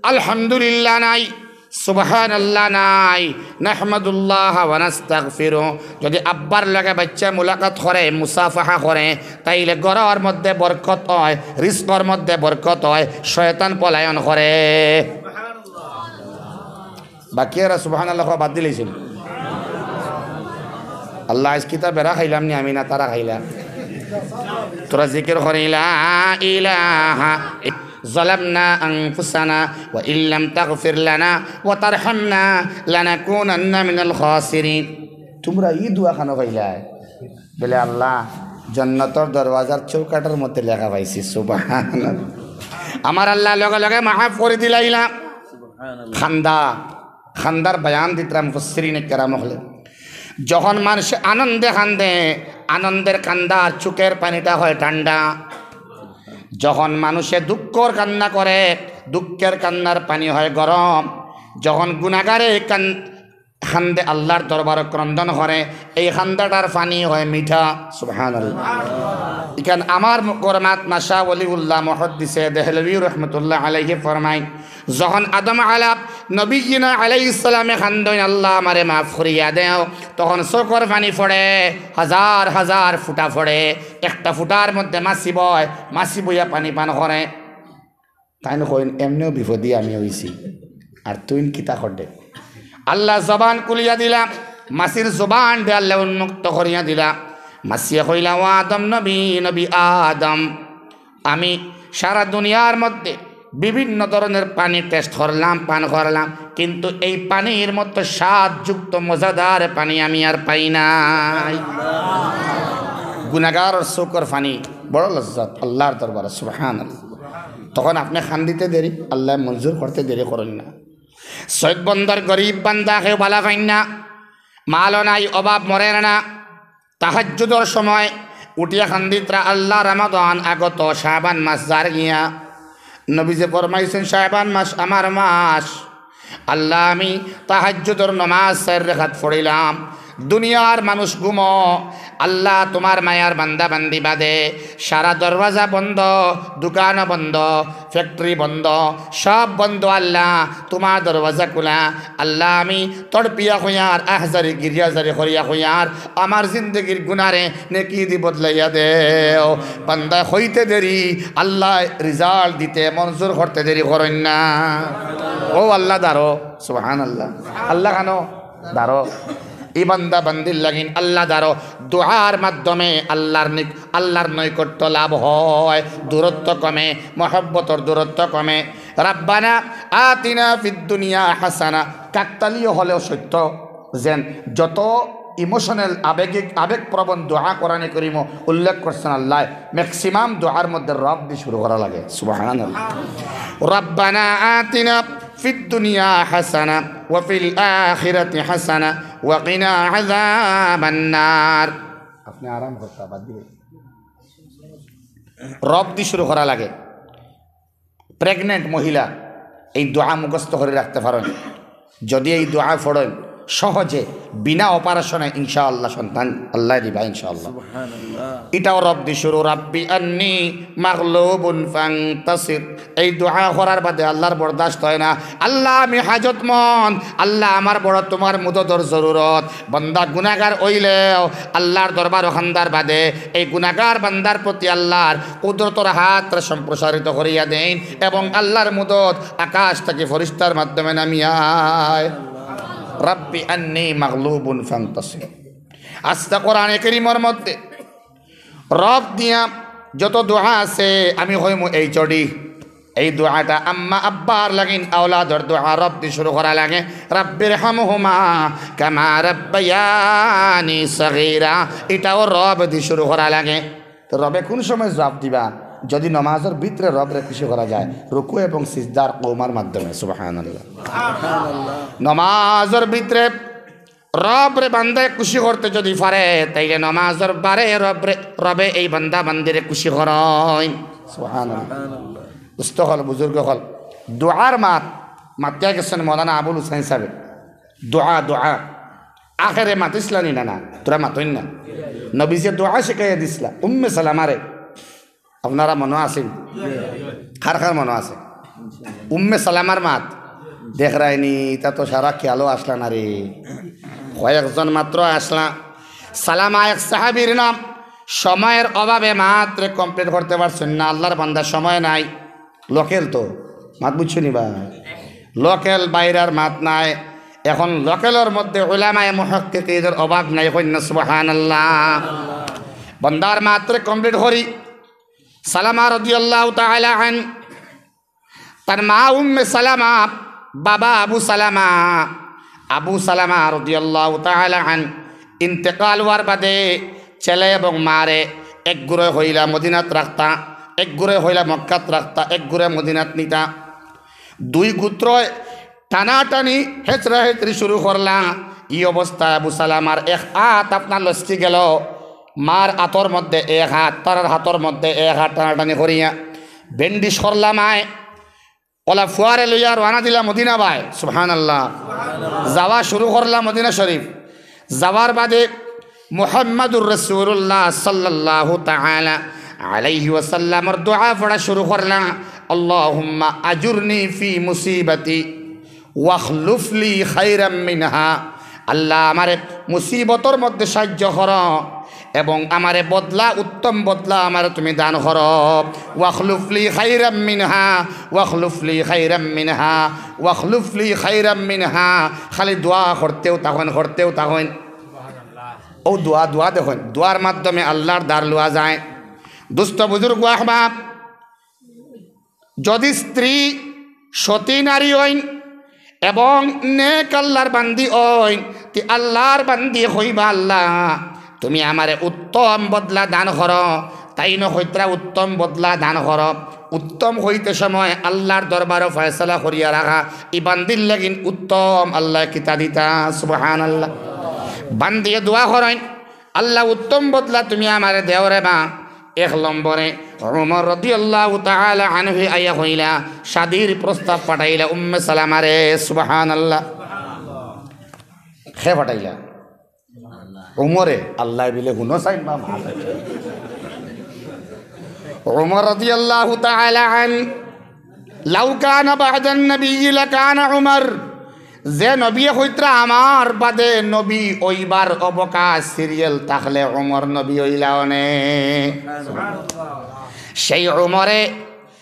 আলহামদুলিল্লাহ নাই, সুবহানাল্লাহ নাই, নাহমাদুল্লাহ ওয়া নাস্তাগফিরু। যদি আব্বার লগে বাচ্চায় মুলাকাত করে, মুসাফাহা করে, তাইলে ঘরর মধ্যে বরকত অয়, রিজকর মধ্যে বরকত অয়, শয়তান পলায়ন করে। বাকি এরা সুবহানাল্লাহ কওয়া বাদ দিলাইছইন। আল্লাহ, আইজ কিতা বেড়া খাইলাম নি আমি, না তারা খাইলা? তোরা জিকির করি, লা ইলাহা, জালামনা আনফুসানা ওয়া ইল্লাম তাগফির লানা ওয়া তারহামনা লানাকুনান্না মিনাল খাসিরিন। তুমরা ই দোয়া খানো পাইলায়? বলে, "আল্লাহ, জন্নতর দরওয়াজার চৌকাঠর মধ্যে লেখা পাইছি।" সুবহানাল্লাহ। আমার আল্লাহ লগে লগে মাফ করি দিলাইলা। কান্দা, কান্দার বয়ান দিতরা মুফাসসিরিনে কেরাম অকলে। যখন মানুষ আনন্দে কান্দে, আনন্দের কান্দার চোখের পানিটা হয় ঠান্ডা। যখন মানুষে দুঃখর কান্না করে, দুঃখের কান্নার পানি হয় গরম। যখন গুনাগারে কান-, কান্দে, আল্লাহর দরবারো ক্রন্দন করে, এই কান্দাটার পানি হয় মিঠা। সুবহানাল্লাহ। ইখান আমার মুখর মাত না, শাহ ওলিউল্লাহ মুহাদ্দিসে দেহলভী রহমতুল্লাহ আলাইহি ফরমাইন, যখন আদম আলা নবিয়্যিনা আলাইহিস সালামে কান্দইন, "আল্লাহ, আমারে মাফ করিয়া দেও", তখন চোখর পানি পড়ে, হাজার হাজার ফুটা পড়ে, একটা ফুটার মধ্যে মাছি বয়, মাছি বইয়া পানি পান করে। তাইন কইন, "এমনেও বিপদি আমি অইছি, আর তুইন কিতা কররে?" আল্লাহ জবান খুলিয়া দিলা, মাছির জবানরে আল্লায় উন্মুক্ত করিয়া দিলা। মাছিয়ে কইলা, "ও আদম নবী, নবী আদম, আমি সারা দুনিয়ার মধ্যে বিভিন্ন ধরনের পানি টেস্ট করলাম, পান করলাম, কিন্তু এই পানির মতো স্বাদযুক্ত মজাদার পানি আমি আর পাই নাই।" গুনাগারর চউখর পানি বড় লজ্জত আল্লার দরবারে, সুবহানাল্লাহ। তখন আপনে কান্দিতে দেরি, আল্লায় মঞ্জুর করতে দেরি করইন না। সৈয়দ বন্দর গরিব বান্দা, কেউ বালা পাইন না, মালও নাই, অভাব মরের না। তাহাজ্জুদর সময় উঠিয়া কান্দিতরা, "আল্লাহ, রমাদান আগত, শাবান মাস যার গিয়া।" নবীজি ফরমাইছইন, "শাবান মাস আমার মাস। আল্লাহ, আমি তাহাজ্জুদর নমাজ চাইর রেকাত পড়িলাম। দুনিয়ার মানুষ ঘুমো, আল্লাহ, তুমার মায়ার বান্দা বান্দি বাদে সারা দরওয়াজা বন্ধ, দোকানও বন্ধ, ফ্যাক্টরি বন্ধ, সব বন্ধ। আল্লাহ, তুমার দরওয়াজা খুলা। আল্লাহ, আমি তড়পিয়া কইয়ার, আহজারি গিরিয়াজারি করিয়া কইয়ার, আমার জিন্দেগির গুনারে নেকি দি বদলাইয়া দেও।" বান্দায় কইতে দেরি, আল্লায় রিজাল্ট দিতে, মঞ্জুর করতে দেরি করইন না। ও আল্লাহ দারো, সুবহানাল্লাহ। আল্লাহ কানো দারো। ই বান্দা বান্দির লাগিন আল্লাহ দারো। দোয়ার মাধ্যমে আল্লাহর নিক-, আল্লাহর নৈকট্য লাভ হয়, দূরত্ব কমে, মহব্বতর দূরত্ব কমে। রাব্বানা আতিনা ফিদ দুনিয়া হাসানা। কাকতালীয় হলেও সত্য, যেন যত ইমোশনাল, আবেগিক, আবেগপ্রবণ দোয়া কোরআনে করিমো উল্লেখ করছইন আল্লায়, ম্যাক্সিমাম দোয়ার মধ্যে রব দি শুরু করা লাগে। সুবহানাল্লাহ। রাব্বানা আতিনা ফিদ দুনিয়া হাসানা ওয়া ফিল আখিরাতি হাসানা ওয়া কিনা আযাবান নার। আপনে আরাম করতা, বাদ দিবে। রব দি শুরু করা লাগে। প্রেগন্যান্ট মহিলা এই দোয়া মুখস্থ করি রাখতে পারইন, যদি এই দোয়া পড়ইন সহজে, বিনা অপারেশনে, ইনশাআল্লাহ সন্তান আল্লায় দিবা ইনশাআল্লাহ। সুবহানাল্লাহ। ইটাও রব দি শুরু, "রাব্বি আন্নি মাগলুবুন ফান্তাসির।" এই দোয়া করার বাদে আল্লাহর বরদাস্ত হয় না, "আল্লাহ, আমি হাজতমন্দ, আল্লাহ, আমার বড় তুমার মুদদর জরুরত।" বান্দা গুনাগার অইলেও আল্লাহর দরবারো কান্দার বাদে এই গুনাগার বান্দার প্রতি আল্লাহর কুদরতর হাতরে সম্প্রসারিত করিয়া দেইন এবং আল্লাহর মুদদ আকাশ থাকি ফিরিস্তার মাধ্যমে নামিয়া আয়। রাব্বি আন্নি মাগলুবুন ফান্তাসির। আস্তা কোরআনে করিমর মধ্যে রব দিয়া যত দোয়া আছে, আমি কইমু এইচ ডি। এই দোয়াটা আম্মা আব্বার লাগিন আওলাদর দোয়া, রব দি শুরু করা লাগে। "রাব্বির হামহুমা কামা রাব্বায়ানি সগীরা।" ইটাও রব দি শুরু করা লাগে। তো রবে কোন সময় জবাব দিবা? যদি নমাজর ভিতরে রবরে খুশি করা যায়, রুকু এবং সিজদার কওমার মাধ্যমে। সুবহানাল্লাহ। নমাজর ভিতরে রবরে বান্দায় খুশি করতে যদি পারে, তাইলে নমাজর বারে রবরে, রবে এই বান্দা বান্দিরে খুশি করইন। সুবহানাল্লাহ। দোস্ত অকল, বুজুর্গ অকল, দোয়ার মাত মাতিয়া গেছইন মৌলানা আবুল হুসাইন সাহেব। দোয়া, দোয়া। আখেরে মাতিছলা নি না, না? তোরা মাতইন না। নবীজিয়ে দোয়া শিখাইয়া দিছলা উম্মে সালামারে। আপনারা মনো আছে নি? কার কার মনো আছে? উম্মে সালামার মাত। দেখরায়নি, ইতা তো সারা খেয়ালও আসলা না রে। কয়েকজন মাত্র আসলা। সালামা এক সাহাবীর নাম। সময়ের অভাবে মাতরে কমপ্লিট করতে পারছইন না। আল্লাহর বান্দা, সময় নাই। লোকাল তো, মাত বুঝছো নি ভাই? লোকাল, বাইরার মাত নাই। এখন লোকালর মধ্যে উলামায়ে মুহাক্কিকিনর অভাব নাই, কইন না সুবহানাল্লাহ। বান্দার মাতরে কমপ্লিট করি। সালামা রাদিয়াল্লাহু তাআলা আন, তার মা উম্মে সালামা, বাবা আবু সালামা। আবু সালামা রাদিয়াল্লাহু তাআলা আন ইন্তেকাল হওয়ার বাদে ছেলে এবং মারে এক গুরে হইলা মদিনাত রাখতা, এক গুরে হইলা মক্কাত রাখতা, এক গুরে মদিনাত নিতা। দুই গোত্রয় টানাটানি, হেচড়াহেচড়ি শুরু করলা। ই অবস্থায় আবু সালামার এক আত আপনার লসকি গেল, মার আতর মধ্যে এক আত, তারার আতর মধ্যে এক আত, টানাটানি করিয়া ব্যান্ডেজ করলা মায়। ওলা ফুয়ারে লইয়া রওয়ানা দিলা মদিনা বায়। সুবহানাল্লাহ। যাওয়া শুরু করলা মদিনা শরীফ। যাওয়ার বাদে মুহাম্মাদুর রাসূলুল্লাহ সাল্লাল্লাহু তাআলা আলাইহি ওয়াসাল্লামর দোয়া পড়া শুরু করলা, "আল্লাহুম্মা আজুরনি ফি মুসিবাতি ওয়াখলুফ লি খাইরাম মিনহা।" আল্লাহ, আমারে মুসিবতর মধ্যে সাহায্য করো এবং আমারে বদলা, উত্তম বদলা আমারে তুমি দান করো। ওয়াখলুফ লি খাইরাম মিনহা, ওয়াখলুফ লি খাইরাম মিনহা, ওয়াখলুফ লি খাইরাম মিনহা। খালি দোয়া করতেউ থাকইন, করতেউ থাকইন। অউ দোয়া, দোয়া দেখইন, দোয়ার মাধ্যমে আল্লার দ্বার লওয়া যায়। দোস্ত বুজুর্গ আহবাব, যদি স্ত্রী সতী নারী অইন এবং নেক আল্লার বান্দি অইন, তে আল্লার বান্দি কইবা, "আল্লা, তুমি আমারে উত্তম বদলা দান করো।" তাইন কইতরা, "উত্তম বদলা দান করো।" উত্তম কইতে সময় আল্লার দরবারো ফয়সালা করিয়া রাখা, ই বান্দির লাগিন উত্তম আল্লায় কিতা দিতা? সুবহানাল্লাহ। বান্দিয়ে দোয়া করইন, "আল্লা, উত্তম বদলা তুমি আমারে দেও রে বা।" এক নম্বরে উমর রাদিয়াল্লাহু তাআলা আনহু আইয়া কইলা, শাদির প্রস্তাব পাঠাইলা উম্মে সালামারে। সুবহানাল্লাহ। কে পাঠাইলা? উমরে। আল্লায় বিলে হুনো চাইন বা মা চাইন। উমর রাদিয়াল্লাহু তাআলা আন, "লাউ কানা বা'দান নাবিয়্যি লাকানা উমর।" যে নবিয়ে কইতরা, "আমার বাদে নবী অইবার অবকাশ সিরিয়াল থাকলে উমর নবী অইলা অনে।" সেই উমরে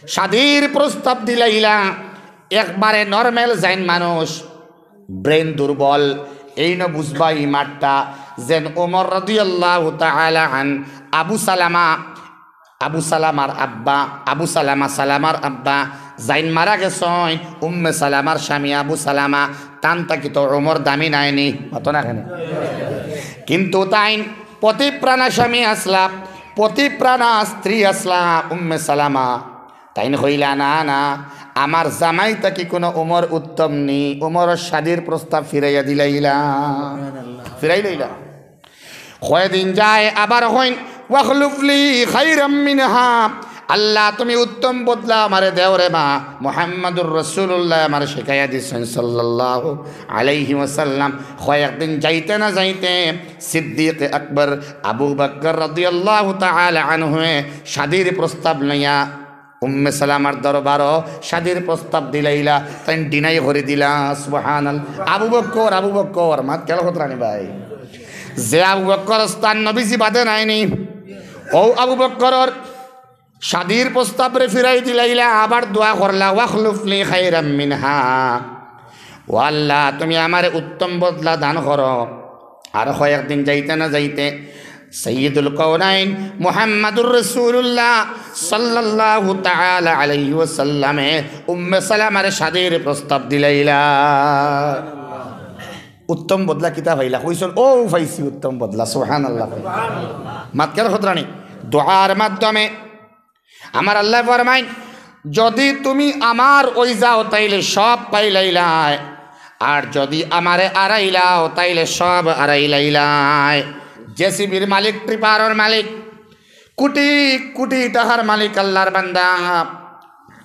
শাদির প্রস্তাব দিলাইলা, একবারে নরমাল যেইন মানুষ, ব্রেইন দুর্বল, এইন বুঝবা ই মাতটা, যেন উমর রাদিয়াল্লাহু তাআলা আন, আবু সালামা, আবু সালামার আব্বা, আবু সালামা, সালামার আব্বা, যেইন মারা গেছইন, উম্মে সালামার স্বামী আবু সালামা, তান থাকি তো উমর দামি নায়নি, মাতো না কেনে? কিন্তু তাইন পতিপ্রাণা স্বামী আছলা, পতিপ্রাণা স্ত্রী আছলা উম্মে সালামা। তাইন কইলা, "না, না, আমার জামাই থাকি কুনু উমর উত্তম নি।" উমরর শাদির প্রস্তাব ফিরাইয়া দিলাইলা, ফিরাইলাইলা। কয়দিন যায় আবার কইন, "ওয়াখলুফ লি খাইরাম মিনহা।" আল্লা, তুমি উত্তম বদলা আমারে দেও রে মা। মুহাম্মাদুর রাসূলুল্লাহ আমারে শিখাইয়া দিছইন, সাল্লাল্লাহু আলাইহি ওয়াসাল্লাম। কয়েকদিন যাইতে না যাইতে সিদ্দিক আকবর আবু বকর রাদিয়াল্লাহু তাআলা আনহুয়ে শাদির প্রস্তাব লইয়া উম্মে সালামার দরবারো শাদির প্রস্তাব দিলাইলা, তাইন ডিনাই করি দিলা। সুবহানাল্লাহ। আবু বকর, আবু বকর, মাত খেয়াল করতরানি ভাই। যে আবু বকর স্থান নবীজি বাদে নায়নি, অউ আবু বকরর শাদির প্রস্তাবরে ফিরাই দিলাইলা, আবার দোয়া করলা, "ওয়াখলুফ লি খাইরাম মিনহা।" ও আল্লা, তুমি আমারে উত্তম বদলা দান করো। আর কয়েকদিন যাইতে না যাইতে সাইয়্যিদুল কাওনাইন মুহাম্মাদুর রাসূলুল্লাহ সাল্লাল্লাহু তাআলা আলাইহি ওয়াসাল্লামে উম্মে সালামারে শাদির প্রস্তাব দিলাইলা। উত্তম বদলা কিতা পাইলা? কইছইন, "ও পাইছি উত্তম বদলা।" সুবহানাল্লাহ। মাত খেয়াল করতরানি, দোয়ার মাধ্যমে আমার আল্লায় ফরমাইন, "যদি তুমি আমার অই যাও, তাইলে সব পাইলাইলায়, আর যদি আমারে আরাইলাও, তাইলে সব আরাইলাইলায়।" জেসিবির মালিক, টিপারর মালিক, কোটি কোটি টাকার মালিক আল্লার বান্দা,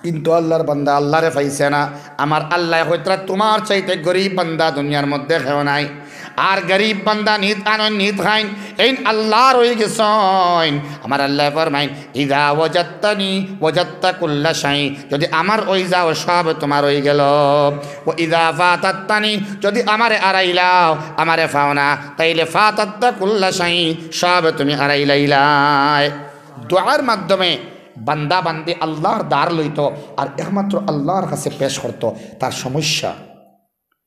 কিন্তু আল্লার বান্দা আল্লারে পাইছে না। আমার আল্লায় কইতরা, "তুমার চাইতে গরিব বান্দা দুনিয়ার মধ্যে কেউ নাই।" আর গরিব বান্দা নিত আনইন, নিত খাইন, এইন আল্লার অই গেছইন। আমার আল্লায় ফরমাইন, "ইযা ওয়াজাদতানি ওয়াজাদতা কুল্লা শাই।" যদি আমার অই যাও, সব তুমার অই গেল। "ওয়া ইযা ফাতাততানি", যদি আমারে আরাইলাও, আমারে পাও না, তাইলে "ফাতাত্তা কুল্লা শাই", সব তুমি আরাইলাইলায়। দোয়ার মাধ্যমে বান্দা বান্দি আল্লার দ্বার লইতো আর একমাত্র আল্লার কাছে পেশ করতো তার সমস্যা,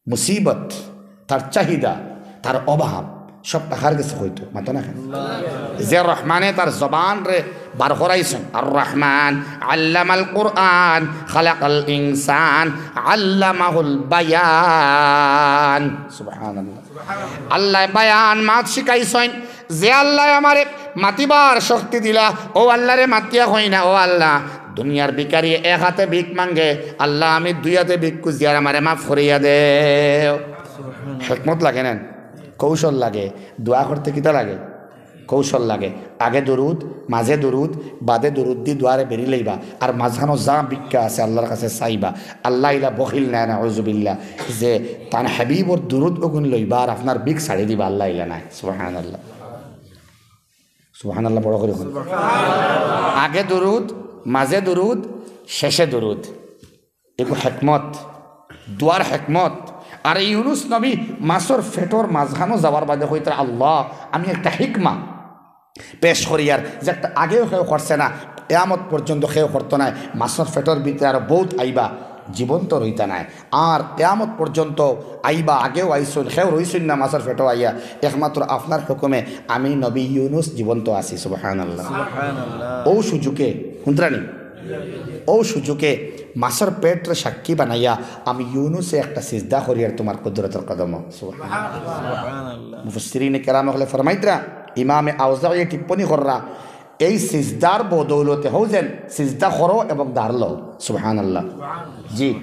মুসিবত, তার চাহিদা, তার অভাব, সব তার গেছে কইতো, মাতো না কেনে? যে রহমানে তার জবানরে বার করাইছইন, আর রহমান, আল্লামাল কুরআন, খালাকাল ইনসান, আল্লামাহুল বায়ান। সুবহানাল্লাহ। আল্লায় বায়ান মাত শিখাইছইন, যে আল্লায় আমারে মাতিবার শক্তি দিলা, অউ আল্লারে মাতিয়া কই না, "ও আল্লা, দুনিয়ার ভিখারি এক হাতে ভিক মাঙ্গে, আল্লা আমি দুই হাতে ভিক খুজিয়ার, আমারে মাফ করিয়া দেও।" হেকমত লাগে না? কৌশল লাগে। দোয়া করতে কিতা লাগে? কৌশল লাগে। আগে দুরুদ, মাঝে দুরুদ, বাদে দুরুদ দি দোয়ারে বেরি লইবা। আর মাঝখানো যা ভিক্ষা আছে আল্লার কাছে চাইবা। আল্লা ইলা বখিল নায়, নাউজুবিল্লাহ, যে তান হাবিবর দুরুদ অগুন লইবা আর আপনার ভিক ছাড়ি দিবা, আল্লা ইলা নায়। সুবহানাল্লাহ। সুবহানাল্লাহ বড় করি কইন। আগে দুরুদ, মাঝে দুরুদ, শেষে দুরুদ। এগু হেকমত, দোয়ার হেকমত। আর ইউনুস নবী মাছর পেটর মাঝখানো যাওয়ার বাদে কইতরা, "আল্লা, আমি একটা হিকমা, পেশ করিয়ার, যেটা আগেও কেউ করছে না, কিয়ামত পর্যন্ত কেউ করতো নায়। মাছর পেটর ভিতরে আরো বউত আইবা, জীবন্ত রইতা নায়। আর কিয়ামত পর্যন্ত আইবা, আগেও আইছইন, কেউ রইছইন না মাছর পেটো আইয়া, একমাত্র আপনার হুকুমে আমি নবী ইউনুস জীবন্ত আছি। সুবহানাল্লাহ। সুবহানাল্লাহ। ও সুযোগে, হুনতরানি, ও সুযোগে মাছর পেটরে সাক্ষী বানাইয়া আমি ইউনুসে একটা সিজদা করিয়ার তুমার কুদরতর কদমো। সুবহানাল্লাহ। সুবহানাল্লাহ। মুফাসসিরিনে কেরাম অকলে ফরমাইতরা, ইমামে আওজাইয়ে টিপ্পনী কররা, এই সিজদার বদৌলতে হউ যেন সিজদা করো এবং দার লও। সুবহানাল্লাহ। জি।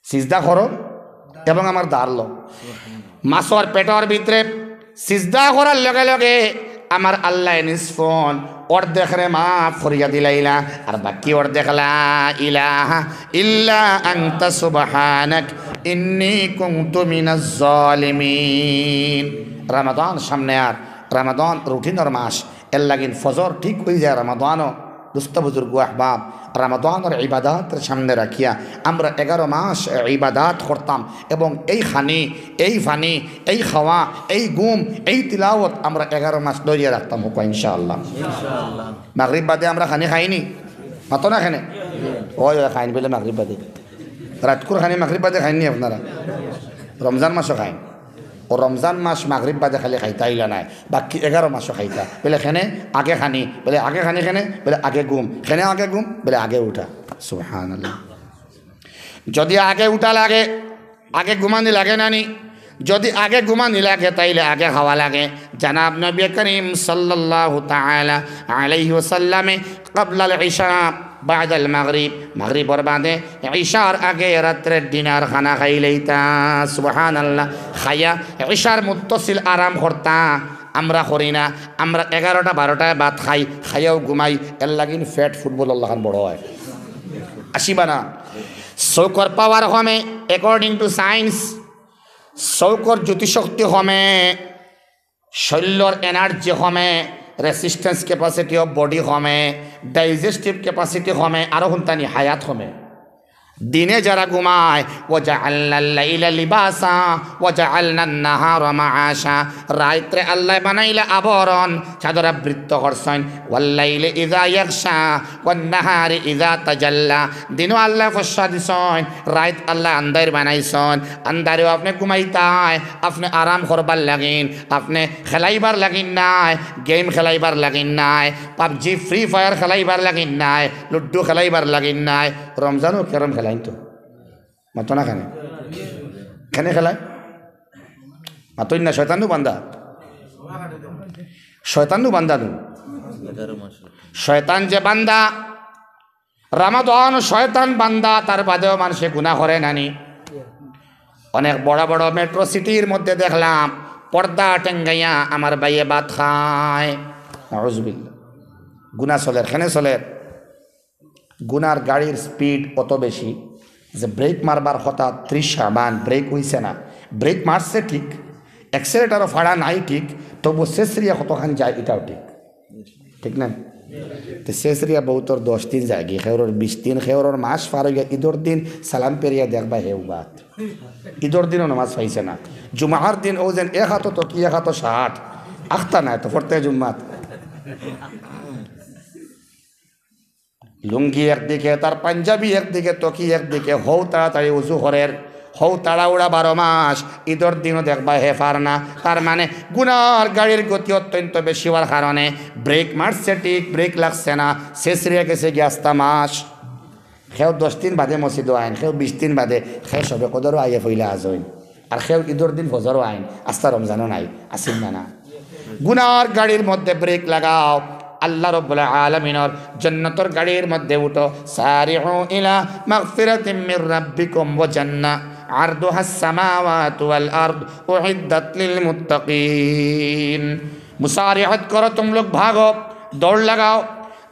সিজদা করো এবং আমার দার লও। মাছর পেটর ভিতরে সিজদা করার লগে লগে আমার আল্লায় নিসফন, অর্ধেকরে মাফ করিয়া দিলাইলা, আর বাকি অর্ধেক লা ইলাহা ইল্লা আনতা সুবহানাক ইন্নী কুনতু মিনাজ জালিমিন। রমাদান সামনে, আর রমাদান রুটিনর মাস, এর লাগিন ফজর ঠিক অইযায় রমাদানও। দোস্ত বুজুর্গ আহবাব, রমাদানর ইবাদতরে সামনে রাখিয়া আমরা এগারো মাস ইবাদত করতাম এবং এই খানি, এই পানি, এই খাওয়া, এই ঘুম, এই তিলাওত আমরা এগারো মাস ধরিয়া রাখতাম, হউক্কা ইনশাআল্লাহ। ইনশাআল্লাহ। মাগরিব বাদে আমরা খানি খাইনি? মাতো না কেনে? অয়, অয়, খাইন বুলে মাগরিব বাদে। রাইতকুর খানি মাগরিব বাদে খাইননি আপনারা? রমজান মাসো খাইন। ও রমজান মাস মাগরিব বাদে খালি খাইতা অইলা নায়, বাকি এগারো মাসো খাইতা। বুলে কেনে আগে খানি? বুলে আগে খানি কেনে? বুলে আগে ঘুম। কেনে আগে ঘুম? বুলে আগে উঠা। সুবহানাল্লাহ। যদি আগে উঠা লাগে, আগে ঘুমানি লাগে না নি? যদি আগে ঘুমানি লাগে, তাইলে আগে খাওয়া লাগে। জনাব নবী করিম সাল্লাল্লাহু তাআলা আলাইহি ওয়াসাল্লামে ক্বাবলাল ইশা বাদাল মাগরিব, মাগরিবর বাদে ইশার আগে রাত্রের ডিনার খানা খাইলাইতা। সুবহানাল্লাহ। খাইয়া ইশার মুত্তাসিল আরাম করতা। আমরা করি না, আমরা এগারোটা বারোটায় ভাত খাই, খাইয়াউ ঘুমাই, এর লাগিন পেট ফুটবলর লাখান বড় অয়। আসিবা না? চউখর পাওয়ার কমে, according to science, চউখর জ্যোতিশক্তি কমে, শরীলর energy কমে, resistance capacity of body কমে, digestive capacity কমে, আরো হুনতানি হায়াত কমে। দিনে যারা ঘুমায়, ওয়াজাআলনাল লাইলা লিবাসা, ওয়াজাআলনান নাহারা মাআশা, রাইতরে আল্লায় বানাইলা আবরণ, চাদর আবৃত করছইন, ওয়াল লাইলি ইযা ইয়াগশা, ওয়ান নাহারি ইযা তাজাল্লা, দিনও আল্লায় ফর্সা দিছইন, রাইত আল্লায় আন্দাইর বানাইছইন, আন্দারেও আপনে ঘুমাইতায়, আপনে আরাম করবার লাগিন, আপনে খেলাইবার লাগিন নায়, game খেলাইবার লাগিন নায়, PUBG, Free Fire খেলাইবার লাগিন নায়, Ludo খেলাইবার লাগিন নায়, রমজানও carrom খেলাইন তো। মাতো না কেনে? কেনে খেলায়? মাতইন না, শয়তানউ বান্দা। শয়তানউ বান্দা নু। শয়তান যে বান্দা, রমাদান শয়তান বান্দা, তার বাদেও মানষে গুনা করে না নি। অনেক বড় বড় metro cityর মধ্যে দেখলাম, পর্দা টেঙ্গাইয়া আমার ভাইয়ে ভাত খায়। নাউজুবিল্লাহ। গুনা চলের, কেনে চলের? গুনার গাড়ির speed অত বেশি যে brake মারবার কথা ত্রিশ শাবান, brake অইছে না। Brake মারছে ঠিক, acceleratorও ফাড়া নাই ঠিক, তবু ছেছরিয়া কতখান যায়, ইটাও ঠিক। ঠিক না? তে ছেছরিয়া বউতর দশ দিন যায়গি, কেউরর বিশ দিন, কেউরর মাস পার অইয়া ইদর দিন সালাম ফিরাইয়া দেখবা হেউ বাদ। ইদর দিনও নামাজ পাইছে না। জুমার দিন অউ যেন এক আতো তকি এক আতো শার্ট, আখতা নায় তো পড়তে জুম্মাত। লুঙ্গি একদিকে, তার পাঞ্জাবি একদিকে, তকি একদিকে, হউ তাড়াতাড়ি উজু করের, হউ তাড়াহুড়া বারো মাস, ইদর দিনও দেখবা হে পার না। তার মানে গুনার গাড়ির গতি অত্যন্ত বেশি অওয়ার কারণে brake মারছে ঠিক, brake লাগছে না, ছেছরিয়া গেছেগি আস্তা মাস। কেউ দশ দিন বাদে মসজিদো আইন, কেউ বিশ দিন বাদে, কেউ শবে কদরও আইয়া পইলা আজ অইন। আর কেউ ইদর দিন ফজরও আইন, আস্তা রমজানও নাই, আছিল না না? গুনার গাড়ির মধ্যে brake লাগাও, আল্লাহ রব্বুল আলামিনর জন্নতর গাড়ির মধ্যে উঠো। সারিউ ইলা মাগফিরাতিম মির রাব্বিকুম ওয়া জান্নাহ আরদুহাস সামাওয়াতু ওয়াল আরদ উইদ্দাত লিল মুত্তাকিন। মুসারিআত করো, তুম লোগ ভাগো, দৌড় লাগাও।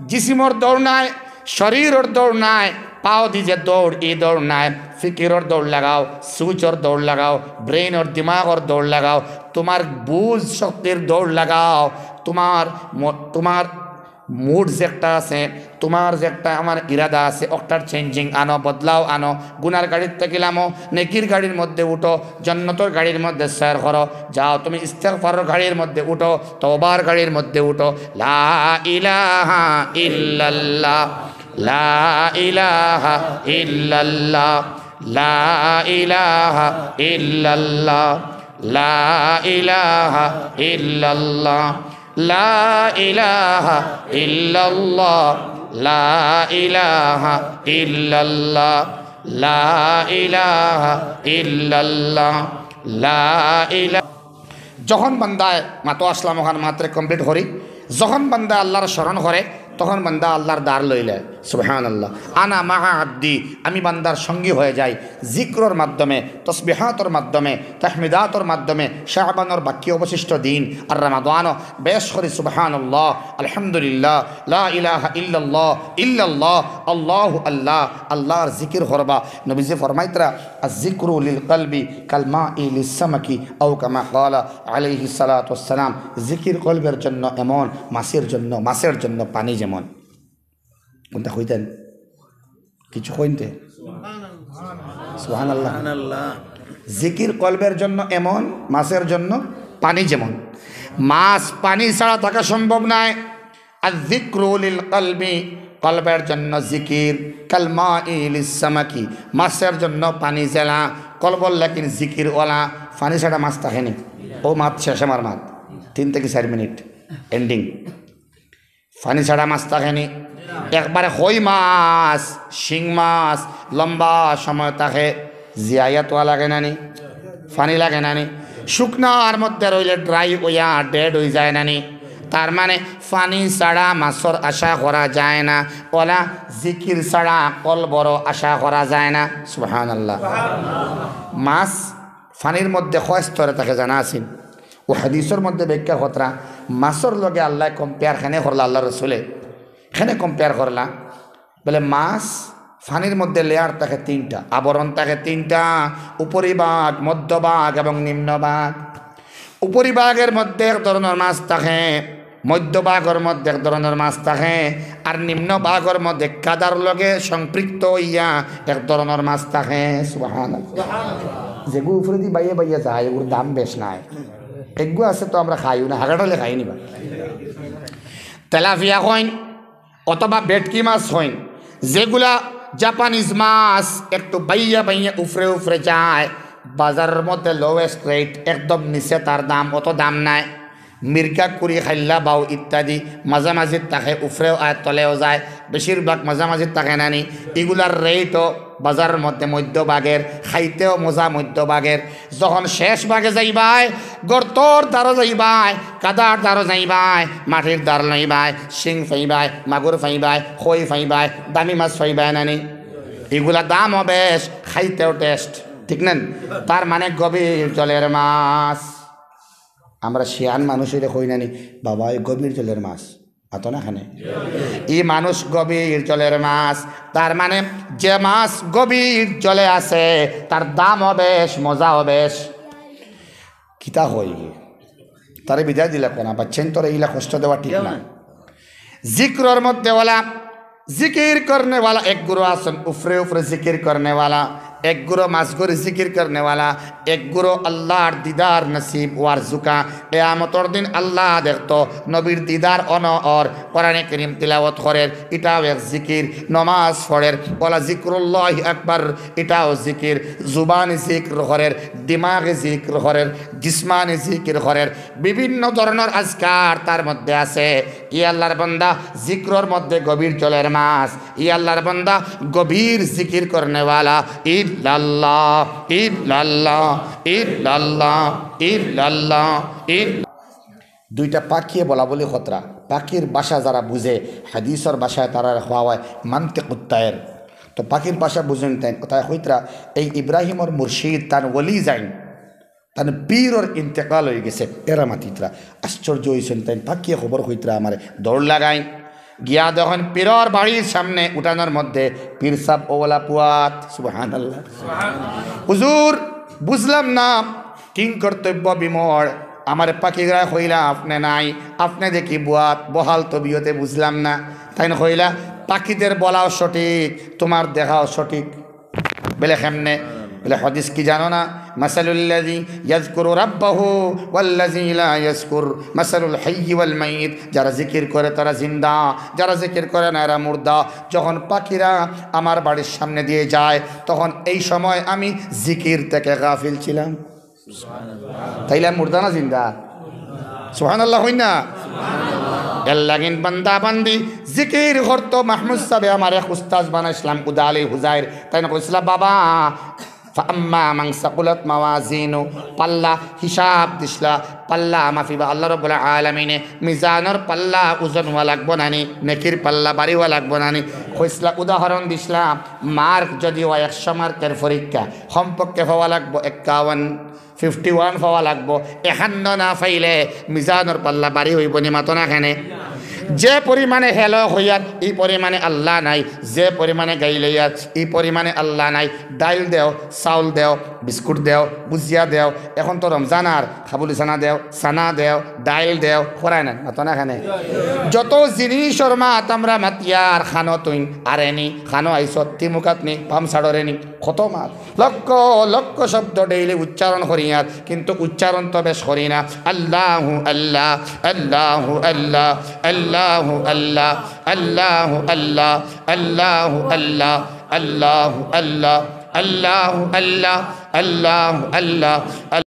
জিসিমর দৌড় নায়, শরীরর দৌড় নায়, পাও দি যে দৌড়, ই দৌড় নায়। ফিকিরর দৌড় লাগাও, সুচর দৌড় লাগাও, brainর, দিমাগর দৌড় লাগাও, তুমার বুঝ শক্তির দৌড় লাগাও, তুমার ম-, তুমার মুড যে একটা আছে, তুমার যে একটা আমার ইরাদা আছে, অকটার চেঞ্জিং আনো, বদলাও আনো। গুনার গাড়ির থাকি লামো, নেকির গাড়ির মধ্যে উঠো, জন্নতর গাড়ির মধ্যে সয়র করো। যাও, তুমি ইস্তেগফারর গাড়ির মধ্যে উঠো, তওবার গাড়ির মধ্যে উঠো। লা ইলাহা ইল্লাল্লাহ, লা ইলাহা ইল্লাল্লাহ, লা ইলাহা ইল্লাল্লাহ, লা ইলাহা ইল্লাল্লাহ, লা ইলাহা ইল্লাল্লাহ, লা ইলাহা ইল্লাল্লাহ, লা ইলাহা ইল্লাল্লাহ, লা ইলা-, যখন বান্দায় মাতো আসলাম, ওখান মাত্রে কমপ্লিট করি, যখন বান্দা আল্লাহর স্মরণ করে, তখন বান্দা আল্লাহর দ্বার লইলে, সুবহানাল্লাহ। আনা মাআ আব্দি, আমি বান্দার সঙ্গী হয়ে যাই জিক্রর মাধ্যমে, তসবিহাতর মাধ্যমে, তাহমিদাতর মাধ্যমে। শাবানর বাকি অবশিষ্ট দিন আর রমাদানও বেশ করি সুবহানাল্লাহ, আলহামদুলিল্লাহ, লা ইলাহা ইল্লাল্লাহ, ইল্লাল্লাহ, আল্লাহু আল্লাহ, আল্লাহর জিকির করবা। নবীজি ফরমাইতরা, "আয-যিকরু লিল কলবি কাল মাই লিস সামাকি", আও কামা ক্বালা আলাইহিস সালাতু ওয়াস সালাম। জিকির কলবের জন্য এমন, মাছের জন্য, মাছের জন্য পানি যেমন। কোনটা কইতেন? কিছু কইনতে? সুবহানাল্লাহ। সুবহানাল্লাহ। জিকির কলবের জন্য এমন, মাছের জন্য পানি যেমন। মাছ পানি ছাড়া থাকা সম্ভব নয়। আর যিকরু লিল কলবি, কলবের জন্য জিকির, কাল মাই লিস সামাকি, মাছের জন্য পানি যেলা, কলবর লাগিন জিকির ওলা। পানি ছাড়া মাছ থাকেনি। ও মাত শেষ, আমার মাত। তিন থাকি চাইর মিনিট, এন্ডিং। পানি ছাড়া মাছ থাকেনি। একবারে কই মাছ, শিং মাছ, লম্বা সময় থাকে, জিয়াইয়া থওয়া লাগে না নি? পানি লাগে না নি? শুকনার মধ্যে রইলে ড্রাই অইয়া ডেড অই যায় না নি? তার মানে পানি ছাড়া মাছর আশা করা যায় না, ওলা জিকির ছাড়া কলবরও আশা করা যায় না। সুবহানাল্লাহ। মাছ পানির মধ্যে কয় স্তরে থাকে জানা আছেন? ও হাদিসর মধ্যে ব্যাখ্যা করতরা, মাছর লগে আল্লায় কম্পেয়ার কেনে করলা, আল্লাহর রসুলে কেনে কম্পেয়ার করলা? বলে, মাছ পানির মধ্যে লেয়ার থাকে তিনটা, আবরণ থাকে তিনটা, উপরিভাগ, মধ্যভাগ এবং নিম্নভাগ। উপরিভাগের মধ্যে এক ধরনের মাছ থাকে, মধ্যভাগর মধ্যে এক ধরনের মাছ থাকে, আর নিম্নভাগর মধ্যে কাদার লগে সম্পৃক্ত অইয়া এক ধরনের মাছ থাকে। সুবহানাল্লাহ। যেগু উপরেদি বাইয়া বাইয়া যায়, ওগুর দাম বেশ নাই। এগু আছে তো আমরা খাইও না, হাগাটালে খাই নিবা। তেলাপিয়া কইন, অথবা ভেটকি মাছ কইন, যেগুলা জাপানিজ মাছ, একটু বাইয়া বাইয়া উফরে উফরে যায়, বাজারর মধ্যে লোয়েস্ট রেট, একদম নিচে তার দাম, অত দাম নাই। মিরগা, কুরি, খাইল্লা, বাউ ইত্যাদি মাঝামাঝিত থাকে, উফরেও আয়, তলেও যায়, বেশিরভাগ মাঝামাঝিত থাকে না নি। ইগুলার রেটও বাজারর মধ্যে মধ্যভাগের, খাইতেও মজা মধ্যভাগের। যখন শেষ ভাগে যাইবায়, গর্তর দ্বারো যাইবায়, কাদার দ্বারো যাইবায়, মাটির দ্বার লইবায়, শিং পাইবায়, মাগুর পাইবায়, কই পাইবায়, দামি মাছ পাইবায় না নি? ইগুলা দামও বেশ, খাইতেও টেস্ট, ঠিক না? তার মানে গভীর জলের মাছ। আমরা শিয়ান মানুষ অইলে কই না নি, "বাবা, এই গভীর জলের মাছ।" আতো না খানে? ই মানুষ গভীর জলের মাছ। তার মানে যে মাছ গভীর জলে আছে, তার দামও বেশ, মজাও বেশ। কিতা কই? তারে বিদায় দিলা কোনা? বাচ্চাইন তোরে ইলা কষ্ট দেওয়া ঠিক না। জিক্রর মধ্যে ওলা জিকির করনেওয়ালা এক গুরু আছইন, উফরে উফরে জিকির করনেওয়ালা, এক গুরু মাছ ধরি জিকির করনেওয়ালা, এক গুরু আল্লাহর দিদার নসিব অওয়ার জুকা। কিয়ামতর দিন আল্লাহ দেখতো, নবীর দিদার অনো অর, কোরআনে করিম তিলাওয়াত করের, ইটাও এক জিকির, নমাজ পড়ের, ওলা জিক্রুল্লাহি আকবার, ইটাও জিকির, জুবানি জিকির করের, দিমাগি জিকির করের, জিসমানি জিকির করের, বিভিন্ন ধরনর আজকার তার মধ্যে আছে। ই আল্লাহর বান্দা জিক্রর মধ্যে গভীর জলের মাছ। ই আল্লাহর বান্দা গভীর জিকির করনেওয়ালা। ইল্লাল্লাহ, ইল্লাল্লাহ, ইল্লাল্লাহ, ইল্লাল্লাহ, ইল্লা-, দুইটা পাখিয়ে বলা বলি খতরা। পাখির ভাষা যারা বুঝে, হাদিসর ভাষায় তারারে কওয়া অয় মান্তিকুত তায়ের। তো পাখির ভাষা বুঝইন তাইন, তাই কইতরা, এই ইব্রাহিমর মুর্শিদ তান ওলি যাইন। তান পীরর ইন্তেকাল অইগেছে, এরা মাতিতরা। আশ্চর্য অইছইন তাইন, পাখিয়ে খবর কইতরা আমারে, দৌড় লাগাইন। গিয়া দেখইন পীরর বাড়ির সামনে উঠানর মধ্যে পীর সাব অওলা পুয়াত। সুবহানাল্লাহ। "হুজুর, বুঝলাম না, কিংকর্তব্য বিমূঢ়, আমারে পাখিগুলায় কইলা, "আপনে নাই, আপনে দেখি বুয়াত, বহাল তবিয়তে বুঝলাম না।" তাইন কইলা, "পাখিদের বলাও সঠিক, তুমার দেখাও সঠিক।" বলে, "কেমনে?" বলে, "হাদিস কি জানো না? মাসালুল্লাযী ইয়াযকুরু রাব্বাহু ওয়াল্লাযী লা ইয়াযকুর, মাসালুল হাইয়্যি ওয়াল মাইয়িত।" যারা জিকির করে তারা জিন্দা, যারা জিকির করে না এরা মুর্দা। যখন পাখিরা আমার বাড়ির সামনে দিয়ে যায়, তখন এই সময় আমি জিকির থেকে গাফিল ছিলাম। তাইলে মুর্দা না জিন্দা? সুবহানাল্লাহ কইন না? এর লাগিন বান্দা বান্দি জিকির করতো। মাহমুদ সাবে আমার এক উস্তাদ বানাইছলাম, উদা আলী হুজাইর, তাইন কইছলা, "বাবা, ফাআম্মা মান সাকুলাত মাওয়াজিনু, পাল্লা হিসাব দিছলা, পাল্লা মাপিবা আল্লাহ রাব্বুল আলামিনে, মিজানর পাল্লা ওজন অওয়া লাগবো না নি, নেকির পাল্লা ভারি অওয়া লাগবো না নি?" কইছলা, উদাহরণ দিছলা, মার্ক যদি অয় একশো মার্কের পরীক্ষা, কমপক্ষে পাওয়া লাগবো একাউন্ন, ফিফটি ওয়ান পাওয়া লাগবো, একান্ন না পাইলে মিজানর পাল্লা ভারি অইবো নি, মাতো না কেনে? যে পরিমাণে হেলো কইয়ার, ই পরিমাণে আল্লাহ নাই, যে পরিমাণে গাইল অইয়ার, ই পরিমাণে আল্লাহ নাই। ডাইল দেও, চাউল দেও, বিস্কুট দেও, ভুজিয়া দেও, এখন তো রমজান আর, কাবুলি চানা দেও, চানা দেও, ডাইল দেও, করায় না, মাতো না কেনে? যত জিনিসর মাত আমরা মাতিয়ার, খানো তুইন, আরে নি, খানো আইসত, তি মুখাত নি, পাম সাড়রে নি, কত মাত। লক্ষ লক্ষ শব্দ ডেইলি উচ্চারণ করিয়ার, কিন্তু উচ্চারণ তো বেশ করি না। আল্লাহু আল্লাহ, আল্লাহু আল্লাহ, আল্লাহু আল্লাহ, আল্লাহু আল্লাহ, আল্লাহু আল্লাহ, আল্লাহু আল্লাহ, আল্লাহু আল্লাহ, আল্লাহু আল্লাহ, আল্লাহু আল্লাহ।